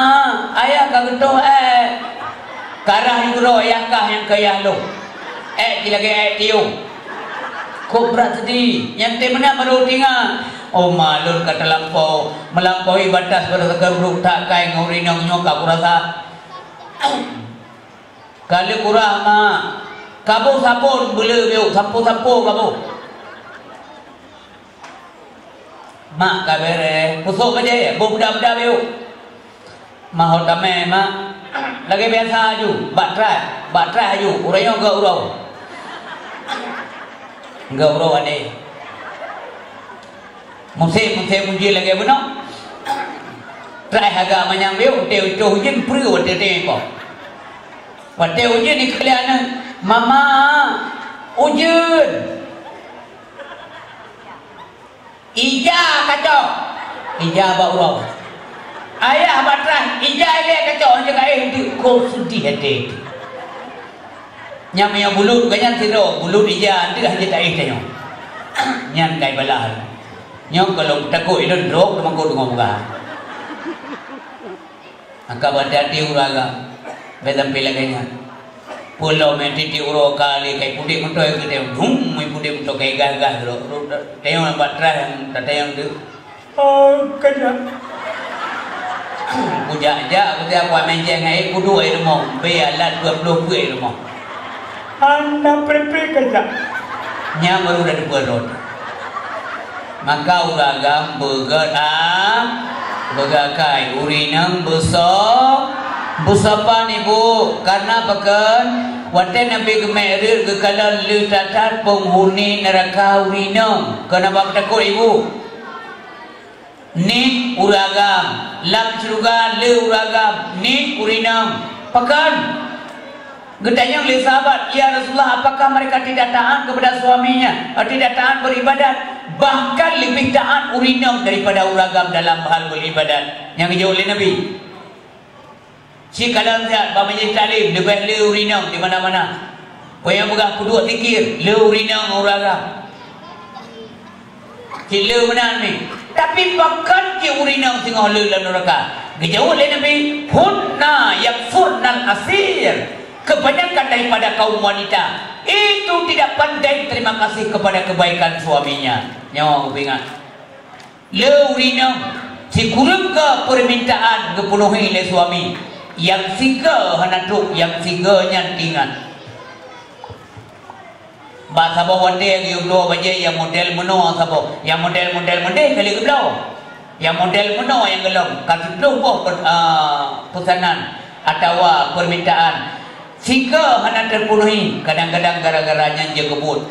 ayah ka geutôh èk." Karah jih keudroe, yah kah nyang keu yah lôn. Èk jih lagèe èk tiong. Kok brat seudeh, nyan teuh meunan baru teuingat. Oh, ma lôn ka talampau, meulampaui batas beureuseukeue brôk that kai ngon ureueng inong nyoe ka kurasa. Ka lheueh kurah, Mak. Kaboh sabon beuleu biôk, sampo-sampo kaboh. Mak ka bèrèh, pusok bajèe, boh beuda-beuda biôk. Mak ho tamè, Mak. Lagèe biasa aju, bak trai, bak trai aju, uroe nyoe geu uroe. Geu uroe adé. Musém-musém ujeuen lagèe bunoe. Trai haga manyang biôk, watèe ujeuen peureuet watèe teuh ipo. Watèe ujeuen ikheun lé aneuk, "Mama, ujeuen." Ija kacok. Ija bak uroe. Ayah bak trai, ija ilèe kacok, hanjeuet ka éh, kok seudeh até. Nyan meunyoe bulut, ka nyan sidroe, bulut ija, hanjeuet, hanjeuet taéh tanyoe. Nyan kai balah. Nyoe ka lôn takot ilôn drop, teuma kok teungoh peugah. Maka beuhati-hati ureueng agam, bèk sampai lagèe nyan. Peulom nyang tiep-tiep uroe ka lé kai pudek moto, keu tayong, dum, mai pudek moto kai gah-gah droe. Tayong bak trai nyang tatayong tu. Oh, kejap. Kujak-jak, kujak kuat menceng ai, kuduek ai rumoh. Bèk alat dua puluh peuet rumoh. Hana pré-pré kejak. Nyan baru dah dua rot. Maka ureueng agam beugèt a, beugèt akai, ureueng inong beuso-, beusopan ibu, karena pakon, watèe Nabi geumi'raj geukalon le that-that penghuni neuraka ureueng inong, keu na bak takot ibu. Nit ureueng agam, lam syeuruga le ureueng agam, nit ureueng inong. Pakon? Geutanyong lé sahabat, "Ya Rasulullah, apakah mereka tidak taat kepada suaminya, eh, tidak taat beribadat, bahkan lebih taat ureueng inong daripada ureueng agam dalam hal beribadat?" Nyang geujaweueb lé Nabi. Sikalon siat bak majelis taklim, leubeh le ureueng inong di mana-mana. Peue nyang peugah peuduek zikir, le ureueng inong ureueng agam. Cit le meunan mi. Tapi pakon cit ureueng inong singoh le lam neuraka? Geujaweueb lé Nabi, "Hunna yakfurnal asir." Kebanyakan daripada kaum wanita itu tidak pandai terima kasih kepada kebaikan suaminya. Nyoe kupeuingat. Le ureueng inong, sikureueng keu peumintaan geupenuhi lé suami, nyang sigoe hana trok, nyang sigoe nyan teuingat. Bak saboh watèe geuyue bloe bajèe nyang model meunoe saboh, nyang model-model meudeh ka lheueh geubloe. Nyang model meunoe nyang geulom, ka siplôh boh pe-, a, peusanan atawa peumintaan. Sigoe hana teupenuhi, kadang-kadang gara-gara nyan jeuet keu buet.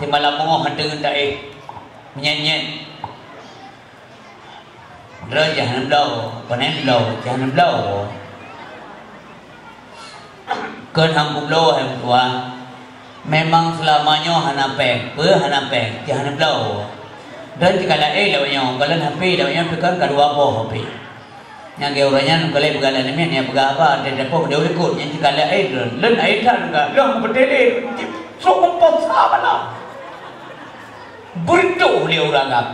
Simalam beungoh hana teungeut taéh. Meunyan-nyan. Droe jangan bloe, konen bloe, jangan bloe. Keu hana bloe, hai meutuah. Memang seulama nyoe hana péng, peue hana péng, jangan bloe. Droe jikala éh lawét nyoe, kalon H P lawét nyoe, pih kan ka dua boh H P. Nyang geu ureueng nyan, kalon peugah lam miet, nyang peugah haba, teudeungoe deuh likot, nyang jikala éh droe. Lôn ai that ka, lôn meupeutele, trok meupoh sa malam. Beureutoh lé ureueng agam.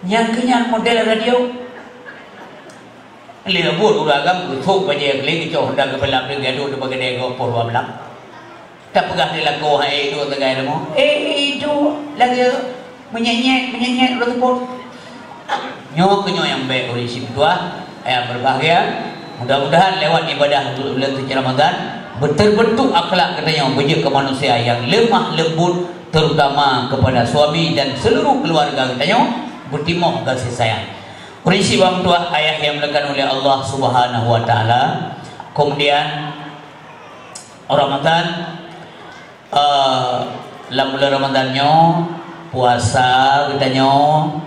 Nyang keu nyan model radio. Lé buet ureueng agam geusok bajèe glé geucok honda geupeulap lé gado teuh bak keudè gob poh dua blang. Tapeugah di lakoe hai iduek sagai rumoh. Eh, iduek lagèe Meunyenyet, meunyenyet ulôn teupot. Nyoe keuh nyoe nyang bèk ureueng syiek meutuah, ayah berbahagia. Mudah-mudahan lewat ibadah buleuen suci Ramadan, beuteubentuk akhlak geutanyoe beujeuet keu manusia nyang lemah lembut, terutama kepada suami dan seluruh keluarga geutanyoe, beutimoh gaséh sayang. Ureueng syiek meutuah, ayah nyang dimuliakan oleh Allah Subhanahu wa Taala. Kemudian, Ramadan, Eh, lam buleuen Ramadan nyoe, puasa geutanyoe,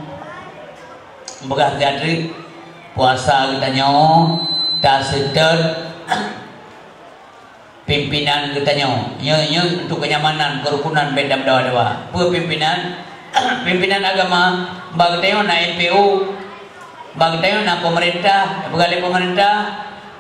peugah that, puasa geutanyoe taseutôt pimpinan geutanyoe. Nyoe, nyoe untuk kenyamanan, kerukunan, bèk tameudawa-dawa. Peue pimpinan? Pimpinan agama, bak geutanyoe na M P U, bak geutanyoe na pemerintah, peugah lé pemerintah,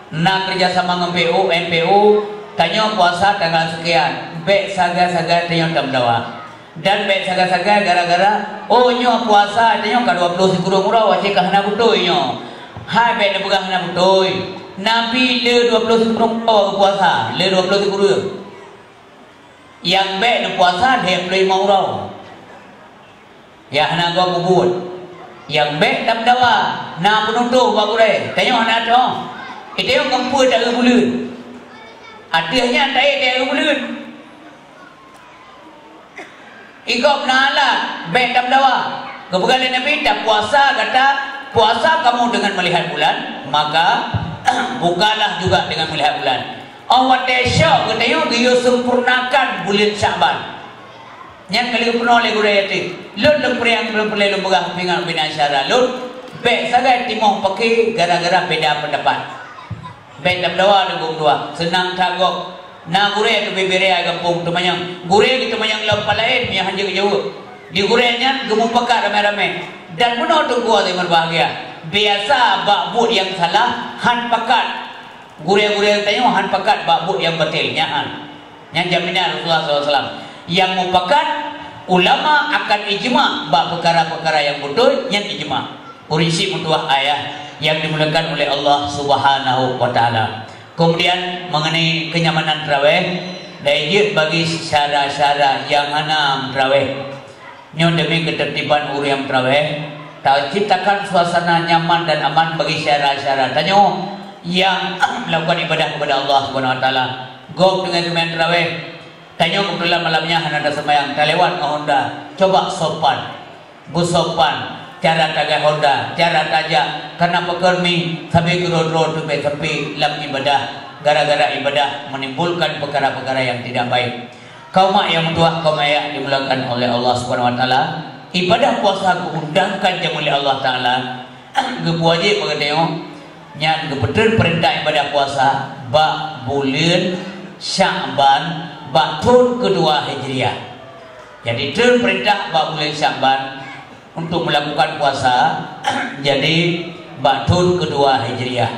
na kerjasama ngon P U, M P U, tanyoe puasa tanggal sekian, bèk sagai-sagai tanyoe tameudawa. Dan bèk sagai-sagai gara-gara, oh, nyoe puasa tanyoe ka dua ploh sikureueng uroe, watèe ka hana beutôi nyoe. Hai, bèk neupeugah hana beutôi. Nabi le dua ploh sikureueng uroe geupuasa, le dua ploh sikureueng. Nyang bèk neupuasa lhèe ploh limong uroe. Nyang hana gob mubuet. Nyang bèk tameudawa, na peunutôh bak gurèe. Tanyoe hana teuh. Tanyoe ngon peue taeu buleuen. Ateueh nyan taék taeu buleuen. Igob na alat, bèk tameudawa. Geupeugah lé Nabi, "Tapuasa gata, puasa kamu dengan melihat bulan, maka bukalah juga dengan melihat bulan." Oh watèe syok geutanyoe geuyue sempurnakan buleuen Syakban. Nyan ka lheueh peunoh lé gurèe yatim. Lôn lôn peuriang lôn peureulèe lôn peugah pingan bina syara lôn, bèk sagai timoh paké gara-gara beda pendapat. Bèk tameudawa lôn geutuah, seunang that gob. Na gurèe teubibiré gampông teumanyong. Gurèe geuteumanyong lam pat laén meunyo han jeuet geujaweueb. Di gurèe nyan geumupakat ramé-ramé. Dan meunoe teungku hadirin berbahagia. Biasa bak buet nyang salah han pakat. Gurèe-gurèe tanyoe han pakat bak buet nyang batil, nyan han. Nyan jaminan Rasulullah sallallahu alaihi wasallam. Nyang mupakat, ulama akan ijma bak peukara-peukara nyang beutôi, nyan ijma. Ureueng syiek meutuah ayah nyang dimuliakan oleh Allah Subhanahu wa Taala. Kemudian, mengenai kenyamanan tarawih, dan jeuet bagi syara-syara nyang hana tarawih. Nyoe demi ketertiban ureueng nyang tarawih, taciptakan suasana nyaman dan aman bagi syara-syara tanyoe nyang melakukan ibadah kepada Allah Subhanahu wa Taala. Gob deungon keumeunyan tarawih, tanyoe keubeutulan malam nyan hana taseumayang, talewat ngon honda. Coba sopan, beusopan, cara tagaih honda, cara tajak, kana peukon mi sabe keudroe-droe teubèe sampai lam ibadah, gara-gara ibadah menimbulkan peukara-peukara nyang tidak baik. Kaum mak nyang meutuah, kaum ayah dimuliakan oleh Allah Subhanahu wa Taala, ibadah puasa geuundangkan jameun lé Allah Taala, geupeuwajéb bak geutanyoe, nyan geupeutreun peurintah ibadah puasa bak buleuen Syakban, bak thon keudua Hijriah. Jadi, treun peurintah bak buleuen Syakban untuk melakukan puasa, jadi, bak thon keudua Hijriah.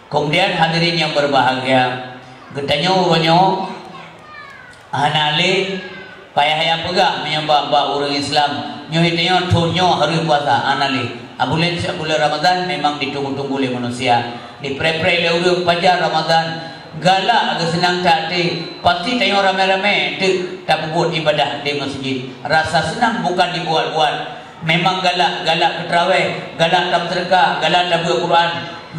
Kemudian, hadirin yang berbahagia, geutanyoe uroe nyoe hana lé payah-payah peugah meunyoe bak, bak ureueng Islam, nyoe tanyoe thon nyoe harôh puasa, hana lé. Buleuen, buleuen Ramadan memang ditunggu-tunggu lé manusia. Dipreh-preh lé ureueng pajan Ramadan, galak geuseunang that até, pasti tanyoe ramé-ramé teuk tapeubuet ibadah di meuseujid. Rasa seunang bukan dibuat-buat. Memang galak, galak keu tarawih, galak tameuseudeukah, galak tabeuet Quran.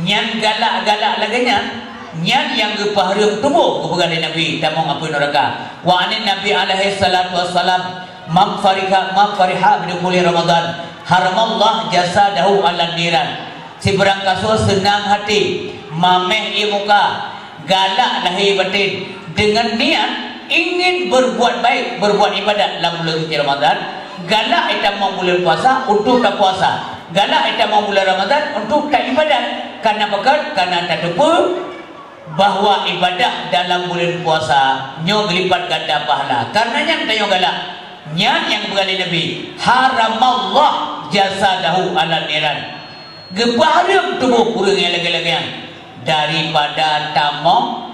Nyan galak-galak lagèe nyan, nyan nyang geupeuhareuem tuboh geupeugah lé Nabi tamong apui neuraka. Wa anin Nabi alaihi salatu wassalam, "Man fariha, man fariha bidukhuli Ramadan, haramallah jasadahu alan niran." Sibarang kasoe seunang até, maméh ie muka, galak lahé baten, deungon niat ingin berbuat baik, berbuat ibadat lam buleuen suci Ramadan, galak itamong buleuen puasa untuk tapuasa, galak itamong buleuen Ramadan untuk taibadat. Kana pakon? Kana tateupeue bahwa ibadah dalam buleuen puasa nyoe geulipat ganda pahala. Karena nyan tanyoe galak. Nyan nyang geupeugah lé Nabi, "Haramallah jasadahu alan niran." Geupeuhareuem tuboh ureueng nyang lagèe-lagèe nyan daripada tamong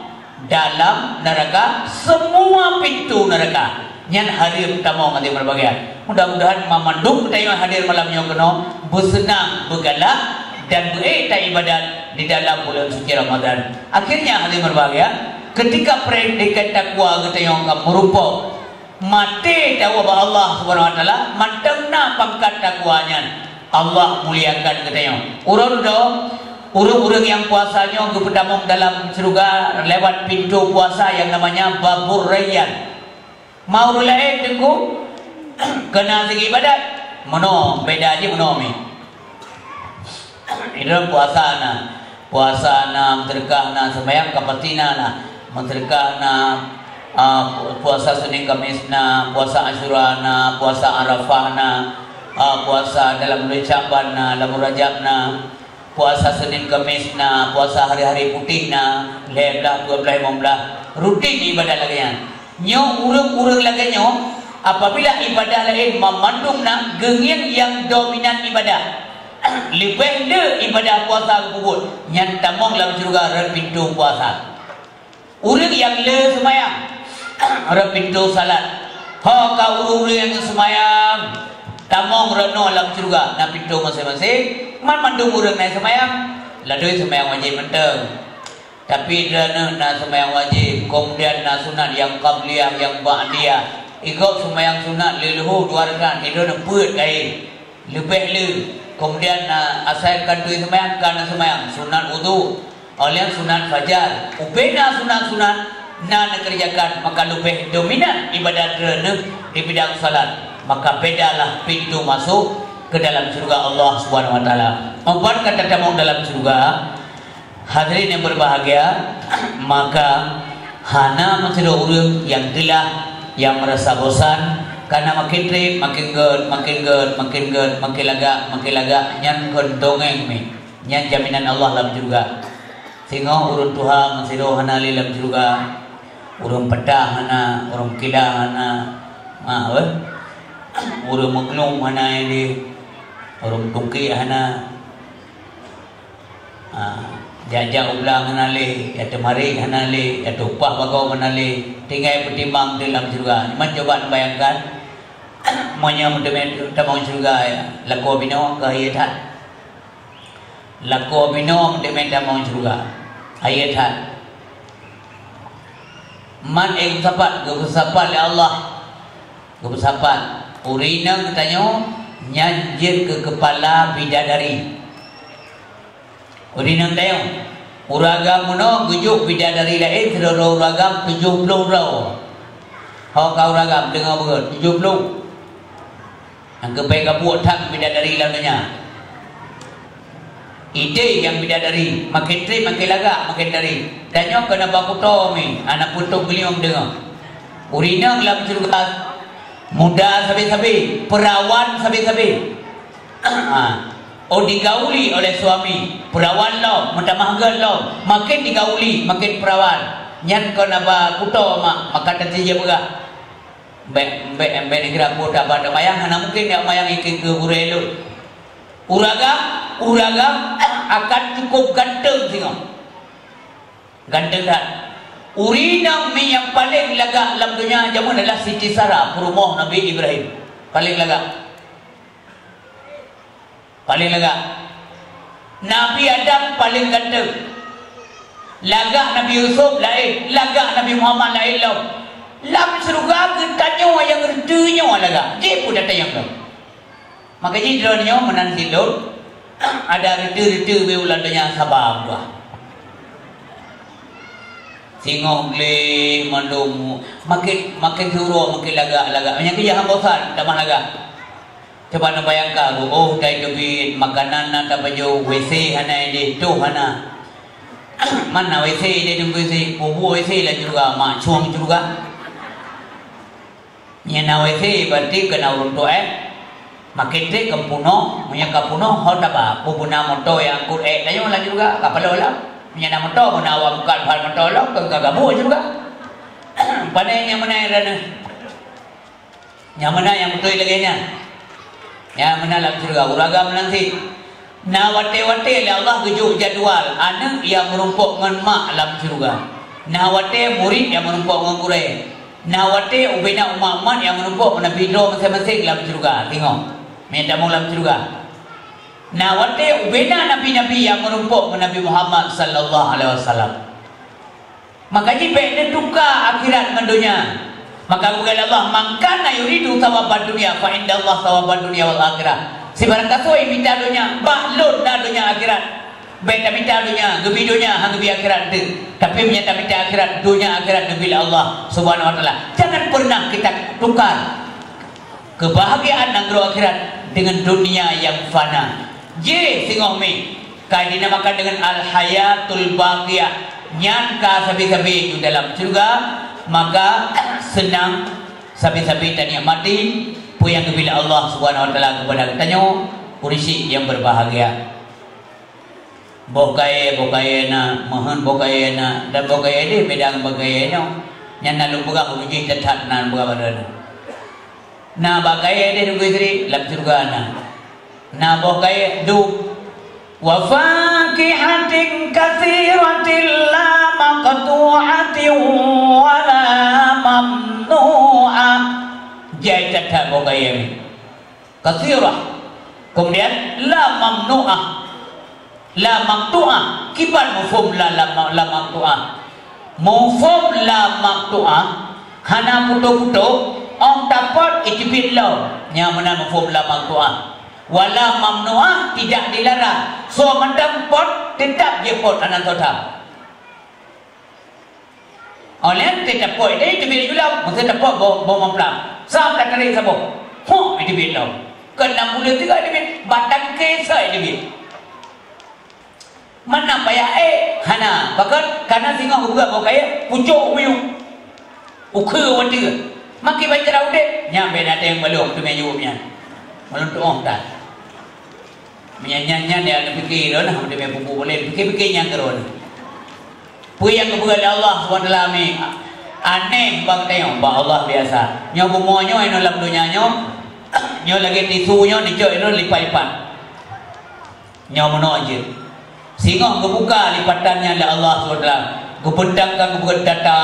dalam neuraka, semua pintu neuraka nyan hareuem tamong, hadirin berbahagia. Mudah-mudahan mamandum geutanyoe hadir malam nyoe keunoe beuseunang, beugalak, dan beuék taibadat di dalam buleuen suci Ramadan. Akhirnya, hadirin berbahagia, ketika predikat takwa geutanyoe ka meurumpok, Maté tawoe bak Allah Subhanahu wa Taala, mantong na pangkat takwa nyan. Allah muliakan geutanyoe. Uroe dudoe, ureuëng-ureuëng nyang puasa nyoe geupeutamong dalam syeuruga lewat pintoe puasa nyang namanya Babur Rayyan. Mau ureuëng laén teungku keu na segi ibadat, meunoe beda jih meunoe mi. Di dalam puasa na, puasa na, meuseudeukah na, seumayang ka pasti na, na meuseudeukah na, ah, puasa Senin Kamis na, puasa Asyura na, puasa Arafah na, ah, puasa dalam bulan Syaban na, dalam Rajab na, puasa Senin Kamis na, puasa hari-hari putih na, lhée blaih, dua blaih, limong blaih, rutin ibadat lagée nyan. Nyoe ureuëng-ureuëng lagée nyoe, apabila ibadah laén mamandum na, geungieng nyang dominan ibadah. Leubeh le ibadah puasa geupeubuet, nyan tamong lam syeuruga rot pintoe puasa. Ureuëng nyang le seumayang, rot pintoe salat. Ho ka ureuëng-ureuëng nyang seumayang, tamong rot noe lam syeuruga, na pintoe maséng-maséng, man mandum ureuëng na seumayang, ladoi seumayang wajéb mantong. Tapi droeneuh na seumayang wajéb, keumudian na sunat nyang qabliyah, nyang ba'diyah. Igob seumayang sunat lheueh leuhô dua rakaat, droeneuh peuet kayée. Leubeh le, keumudian na asai kantoi seumayang, ka na seumayang, sunat wudhu, óh lheueh sunat fajar. Ubé na sunat-sunat na neukeureujakan, maka leubeh dominan ibadat droeneuh di bidang salat. Maka bedalah pintoe masuk ke dalam syeuruga Allah Subhanahu wa Taala. Obat ka tatamong dalam syeuruga, Hadirin yang berbahagia, maka hana meusidroe ureuëng nyang geulah, nyang meurasa bosan, kareuna makin treb, makin gét, makin gét, makin gét, makin lagak, makin lagak, nyan kon dongeng mi. Nyan jaminan Allah lam syeuruga. Singoh ureuëng tuha meusidroe hana lé lam syeuruga, ureuëng peutah hana, ureuëng kila hana, ma, weh? Ureuëng meuglung hana lé, ureuëng tungkek hana. Ha, jak-jak u blang hana lé, jak teumarit hana lé, jak teuupah bagoe hana lé, tinggai peutimang di lam syeuruga. Cuman cuba neubayangkan, meunyoe meuteumé tamong syeuruga, lakoe binoe ka hayeu that. Lakoe binoe meuteumé tamong syeuruga, hayeu that. Man ék geusapat, geupeusapat lé Allah. Geupeusapat, ureuëng inong geutanyoe nyan jeuet keu keupala bidadari. Ureuëng inong tanyoe, ureuëng agam meunoe geujok bidadari laén sidroe ureuëng agam tujoh ploh droe. Ho ka ureuëng agam deungoe beugét, tujoh ploh. Nyang keubai gabuek that bidadari lam donya. Idéh nyang bidadari, makin treb makin lagak, makin dari. Tanyoe keuneuk ba kuto mi, hana putôh geuliong deungoe. Ureuëng inong lam syeuruga muda sabe-sabe, peurawan sabe-sabe. Ha. Oh, digauli oleh suami, peurawan lom, meutamah gét lom, makin digauli, makin peurawan. Nyan keuneuk ba kuto mak, maka teuti jipeugah. Bék, bék, bék neukira peue taba teumayang, hana mungken jak mayang ikeu keu gurée lôn. Ureuëng agam, ureuëng agam akan cukup ganteng singoh. Ganteng that. Ureuëng inong mi nyang paleng lagak lam donya jameun adalah Siti Sarah, peurumoh Nabi Ibrahim. Paleng lagak. Paleng lagak. Nabi Adam paleng ganteng. Lagak Nabi Yusuf laén, lagak Nabi Muhammad laén lom. Lam syeuruga geutanyoe nyang reuteuh nyoe lagak. Jih peue tatanyong lom. Maka jih droeneuh nyoe meunan silot, ada reuteuh-reuteuh beu lam donya saba meutuah. Singoh gleh mandum, makin, makin surok, makin lagak-lagak. Meunyo keu jak bosan, tamah lagak. Cuba neubayangkan, ruôh tai teubiet, makanan na tapajoh, W C hana idéh, toh hana. Man na W C idéh teungku W C, peue buet W C lam syeuruga, mak cueng syeuruga. Nyan na W C berarti keu na ureuëng tuét. Makin treb kon peunoh, meunyo ka peunoh, ho taba, peue beuna moto nyang angkut ék tanyoe lam syeuruga, ka paloe lom. Meunyo na moto, beuna awak meukat ban moto lom, kon ka gabuek syeuruga. Pane nyang meunan droeneuh. Nyang meunan nyang beutôi lagée nyan. Nyang meunan lam syeuruga, ureuëng agam meunan cit. Na watée-watée lé Allah geujok jadwal aneuëk nyang meurumpok ngon mak lam syeuruga. Na watée murit nyang meurumpok ngon gurée. Na watée ubena umat-umat nyang meurumpok meunabi droe maséng-maséng lam syeuruga. Singoh, meutamong lam syeuruga. Na watée ubena nabi-nabi nyang meurumpok ngon Nabi Muhammad sallallahu alaihi wasallam. Maka jih bék neutuka akhirat ngon donya. Maka geupeugah lé Allah, "Man kana yuridu thawabad dunya fa indallahi thawabud dunya wal akhirah." Sibarang gasoe mita donya, bak Lôn na donya akhirat. Bék tamita donya, geubi donya hana geubi akhirat teuh. Tapi meunyo tamita akhirat, donya akhirat geubi lé Allah Subhanahu wa Taala. Jangan pernah kita tukar kebahagiaan nanggroe akhirat dengan dunia yang fana. Jih singoh mi ka dinamakan dengan al-hayatul baqiyah. Nyan ka sabe-sabe ju dalam syeuruga, maka seunang sabe-sabe tanikmati peue nyang geubri lé Allah Subhanahu wa Taala keupada geutanyoe, ureuëng syiek nyang berbahagia. Boh kayée, boh kayée na, meuheuét boh kayée na, dan boh kayée deh beda ngon boh kayée nyoe. Nyan na lôn peugah, ureuëng jih that-that na lôn peugah bak droeneuh. Na bak kayée deh Teungku Yusri, lam syeuruga na. Na boh kayée dum. Wa fakihatin katsiratin la maqtu'atin wa la mamnu'ah. Jai that-that boh kayée nyoe. Katsirah. Kemudian la mamnu'ah. La maqtu'ah. Kiban mafhum la, la ma-, la maqtu'ah? Mafhum la maqtu'ah, hana putôh-putôh, 'oh tapot iteubiet lom. Nyang meunan mafhum la maqtu'ah. Wa la mamnu'ah, tidak dilarang. Soe mantong pot, teutap jipot, hana soe that. Óh lheueh teuh tapot, iteubiet laju lom. Masa tapot boh, boh mamplam. Sam tatarek saboh. Hok, iteubiet lom. Keu nam buleuen sigoe iteubiet. Batang kée sa iteubiet. Mana payah ék? Hana. Pakon? Kana singoh geupeugah boh kayée, pucok u miyueb. Ukheue watée. Makai bacara udeb. Nyan bèk na teueng balong teumé jaweueb nyan. Meulôn tuoh that. Meunyan nyan, nyan nyang neupiké droeneuh, meuteumé pupuk ulée, piké-piké nyang keudroe. Peue nyang geupeugah lé Allah subhanahu wa taala mi aneh bak tanyoe, bak Allah biasa. Nyoe bumoe nyoe inoe lam donya nyoe, nyoe lagée tisu nyoe nicok inoe lipat-lipat. Nyoe meunoe jeuet. Singoh geubuka lipatan nyan lé Allah subhanahu wa taala, geubeuntangkan, geubeudata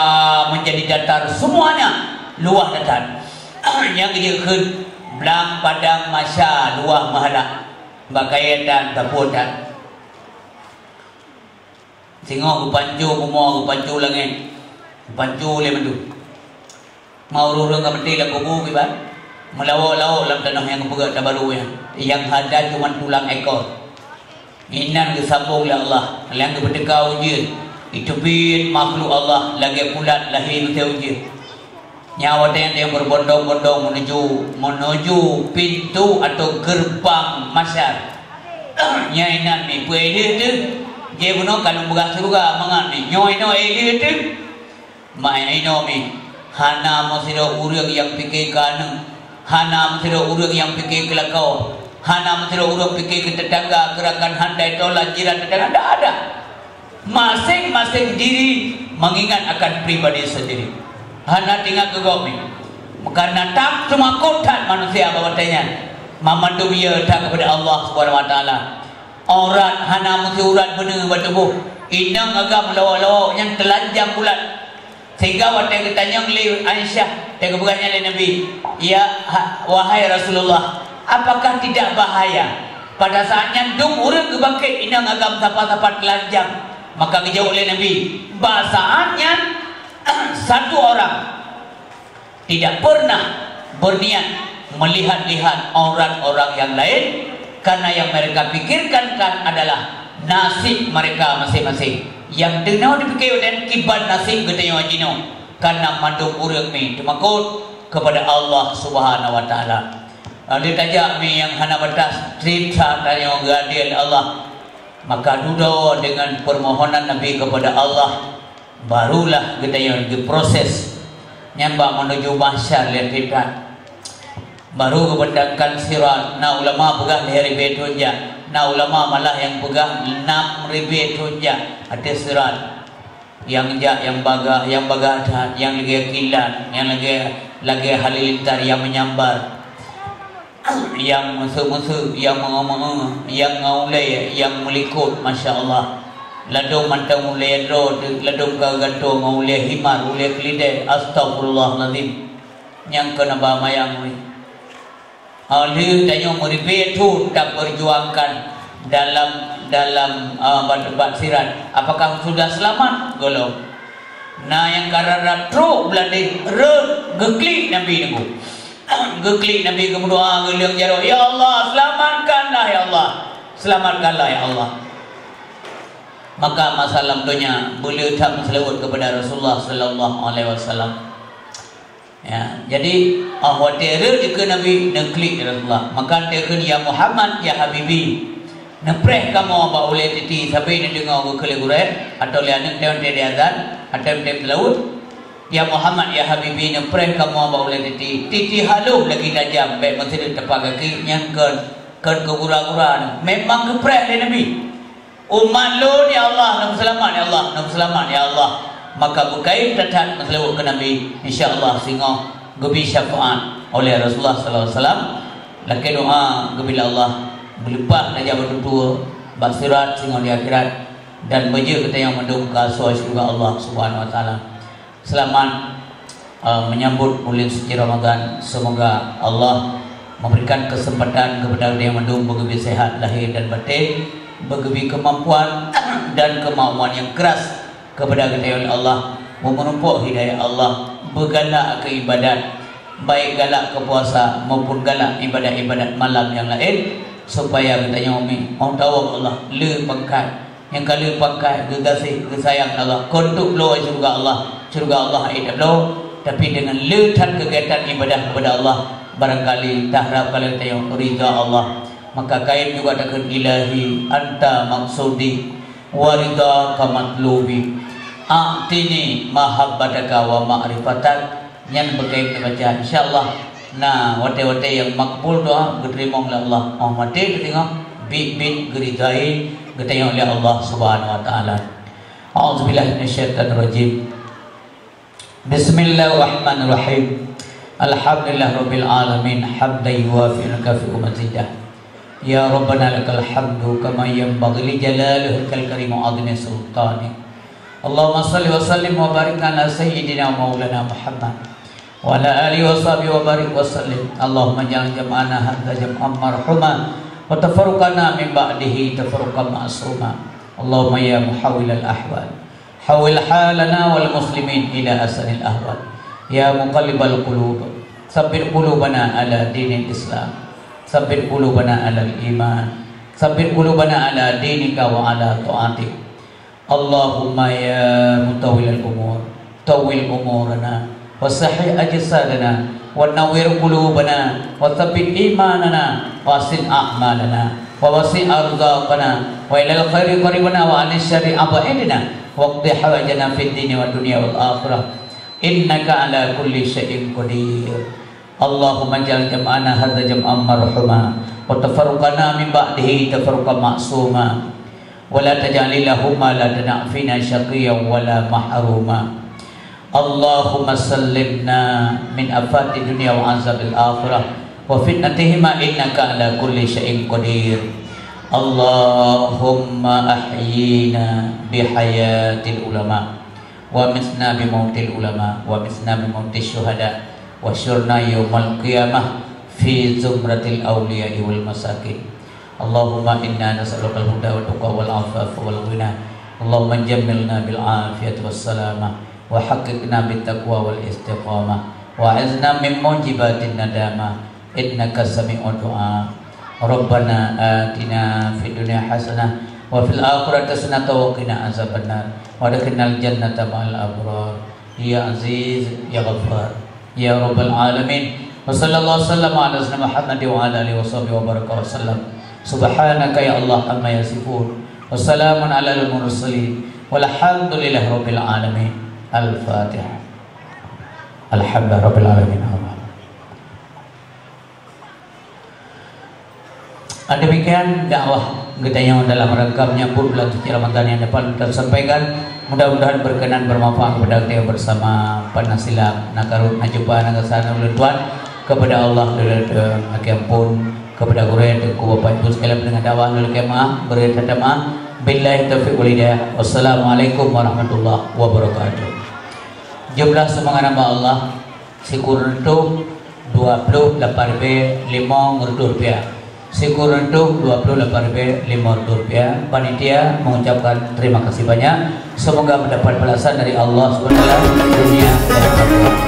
menjadi datar semuanya, luwah that-that. Nyang geujeuet kheun blang padang mahsyar luwah meuhala. Bak kayée tan, tapot tan. Singoh geupanco bumoe, geupanco langét, geupanco lé mandum. Ma ureuëng-ureuëng ka maté lam kubu kiban, meulawok-lawok lam tanoh nyang geupeugét tabaru nyan, nyang hana cuman tulang ekor. Inan geusambong lé Allah, nyang geupeuteuka ujeuen, iteubiet makhluk Allah lagée pulat lahé meusé ujeuen. Nyan watée nyan beubondong-bondong meunuju, meunuju pintoe atau geurbang mahsyar. Nyan inan mi peue lheueh teuh, jih bunoe ka lôn peugah syeuruga mangat mi. Nyoe inoe lheueh teuh. Mak inoe mi, hana meusidroe ureuëng nyang pike keu aneuk, hana meusidroe ureuëng nyang pike keu lakoe, hana meusidroe ureuëng pike keu teutangga, keu rakan handai, tolan, jiran, teutangga, ndak ada. Maséng-maséng diri mengingat akan pribadi sendiri. Hana teuingat keu gob mi. Karena tam teumakot that manusia bak watée nyan. Mamandum yö that kepada Allah Subhanahu wa Taala. Aurat hana meusiurat beuneu bak tuboh. Inong agam lawok-lawok nyang teulanjang bulat. Sehingga watée geutanyong lé Aisyah, watée geupeugah nyan lé Nabi, "Ya, ha, wahai Rasulullah, apakah tidak bahaya pada saat nyan dum ureuëng geubangkét inong agam sapa-sapa teulanjang?" Maka geujaweueb lé Nabi, "Bak saat nyan, satu orang tidak pernah berniat melihat-lihat aurat orang yang lain, karena yang mereka pikirkan kan adalah nasib mereka masing-masing." Nyang teungoh jipike dan kiban nasib geutanyoe jinoe, karena mandum ureuëng mi teumakot kepada Allah Subhanahu wa Taala. Lalu tajak mi nyang hana batas, trip sa tanyoe geuadil Allah. Maka dudoe dengan permohonan Nabi kepada Allah, barulah geutanyoe geuproses nyan bak menuju mahsyar lé trip that. Baru geubentangkan sirat, na ulama peugah lhée ribée thon jak, na ulama malah nyang peugah nam ribée thon jak ateueh sirat. Nyang jak nyang bagah, nyang bagah that, nyang lagée kilat, nyang lagée, lagée halilintar nyang menyambar. Nyang meuseu-meuseu, nyang meungeue-meungeue, nyang ngon ulée, nyang meulikot, masya Allah. Ladôm mantong ulée droe, ladôm ka geugantoe ngon ulée himar, ulée keulidée, astaghfirullahalazim. Nyang keu na ba mayang wéh. Óh lheueh tanyoe meuribée thon tapeurjuangkan dalam, dalam, a, bak, bak sirat. Apakah sudah selamat? Gohlom. Na nyang ka rab-rab trok beuladeh rhot, geuklik Nabi nunggu. Geuklik Nabi geumeudoa, geuleueng jaroe, "Ya Allah, selamatkanlah, ya Allah. Selamatkanlah, ya Allah." Maka masa lam donya beuleueh that meuseulaweuet keupada Rasulullah sallallahu alaihi wasallam. Ya, jadi, ah, watée rhot dikeue Nabi, neuklik Rasulullah. Maka neukheun, "Ya Muhammad, ya Habibi, neupreh kamoe bak ulée titi sabe neudeungoe geukeue lé gurée, atau lé aneuëk teuntée di azan, atau teuntée teulaweuet. Ya Muhammad, ya Habibi, neupreh kamoe bak ulée titi. Titi halôh lagi tajam, bék meusideuek teumpat gaki nyang kon, kon keu gura-gura." Memang geupreh lé Nabi. "Umat lôn, ya Allah, neupeuseulamat, ya Allah, neupeuseulamat, ya Allah." Maka beukayém that-that meuseulaweuet keu Nabi, insya Allah singoh geubi syafaat oleh Rasulullah sallallahu alaihi wasallam. Lakée doa geubila Allah, beuleupah tajak bak tutoe bak sirat singoh di akhirat, dan beujeuet geutanyoe mandum keu asoe syeuruga Allah Subhanahu wa Taala. Selamat, eh, menyambut buleuen suci Ramadan. Semoga Allah memberikan kesempatan kepada geutanyoe mandum beugeubi sehat lahé dan batén, beugeubi keumampuan dan keumauan nyang keuras kepada geutanyoe oleh Allah, meureumpok hidayah Allah, beugalak keu ibadat, baik galak keu puasa maupun galak ibadat-ibadat malam nyang laén, supaya geutanyoe mi, meuntawöng Allah, le pangkat nyang ka lheueh pangkat, geugaséh, geusayang Allah, kon untuk bloe syeuruga Allah, syeuruga Allah hana tabloe, tapi deungon le that keugiatan ibadah keupada Allah, barangkali taharap ka lheueh tanyoe ridha Allah. Maka kayém juga takheun, "Ilahi anta maqsudi wa ridhaka matlubi, a'tini mahabbataka wa ma'rifatak." Nyan beukayém teubaca, insya Allah. Na watée-watée nyang makbul doa geuteurimong lé Allah, óh maté teudeungoe, biet-biet geuridai geutanyoe lé Allah Subhanahu wa Taala. A'udzubillahi minasyaitonirrajim. Bismillahirrahmanirrahim. Alhamdulillahirabbil alamin, hamdan yuwafi nikafi'u mazidah. Ya Rabbana lakal hamdu kama yanbaghi li jalali wajhikal karim wa 'azimi sultanik. Allahumma shalli wa sallim wa barik ala sayyidina wa maulana Muhammad wa ala alihi wa sahbihi wa barik wa sallim. Allahumma ij'al jam'ana hadza jam'an marhuma wa tafarruqana min ba'dihi tafarruqan ma'suma. Allahumma ya muhawwilal ahwal, hawwil halana wal muslimin ila ahsanil ahwal. Ya muqallibal qulub, tsabbit qulubana ala dinil Islam. Tsabbit qulubana alal iman. Tsabbit qulubana ala dinika wa ala taatik. Allahumma ya mutawwilal umur, tawwil umurana, wa sahih ajsadana, wa nawwir qulubana, wa tsabbit imanana, wa ahsin a'malana, wa wasi' arzaqana, wa ilal khairi qaribna, wa 'anil syarri ab'idna, wa qdi hawaijana fid dini wad dunya wal akhirah. Innaka ala kulli syai'in qadir. Allahumma ij'al jam'ana hadza jam'an marhuma, wa tafarruqana min ba'dihi tafarruqan ma'suma. Wa la taj'al Allahumma la tada'fina syaqiyyan wa la mahruma. Allahumma sallimna min afati dunya wa azabil akhirah wa fitnatihima innaka ala kulli syai'in qadir. Allahumma ahyina bihayatil ulama, wa misna bimautil ulama, wa misna bimautis syuhada, wa syurna yaumal qiyamah fi zumratil auliya wal masakin. Allahumma inna nas'alukal huda wa tuqa wal afafa wal ghina. Allahumma jammilna bil afiyati was salamah, wa haqqiqna bit taqwa wal istiqamah, wa a'izna min mujibatin nadamah, innaka sami'ud du'a. Rabbana atina fid dunya hasanah wa fil akhirati hasanah wa qina azabannar. Wa adkhilnal jannata ma'al abrar. Ya Aziz, ya Ghaffar, ya Rabbal alamin. Wa sallallahu wasallam ala sayyidina Muhammad wa ala alihi wa sahbihi wa baraka wa sallam. Subhanaka ya Allah amma yasifun. Wa salamun alal mursalin. Walhamdulillahi rabbil alamin. Al-Fatihah. Alhamdulillahi rabbil alamin. Amin. Ah, demikian dakwah geutanyoe dalam rangka menyambut bulan suci Ramadan yang dapat kita sampaikan. Mudah-mudahan berkenan bermanfaat kepada kita bersama. Pan na silap, na karot, na cupa, na gasa, na ulôn tuan. Kepada Allah, lôn lakée ampôn. Kepada gurée, teungku, bapak, ibu sekalian pendengar dakwah, lôn lakée maaf, bri that-that maaf. Billahi taufiq wal hidayah. Wassalamualaikum warahmatullahi wabarakatuh. Jumlah sumbangan hamba Allah, sikureueng reutôh dua ploh lapan ribée limong reutôh rupiah. Sikureueng reutôh dua puluh lapan ribèe lima ratus rupiah. Panitia mengucapkan terima kasih banyak. Semoga mendapat balasan dari Allah Subhanahu wa Taala dunia dan akhirat.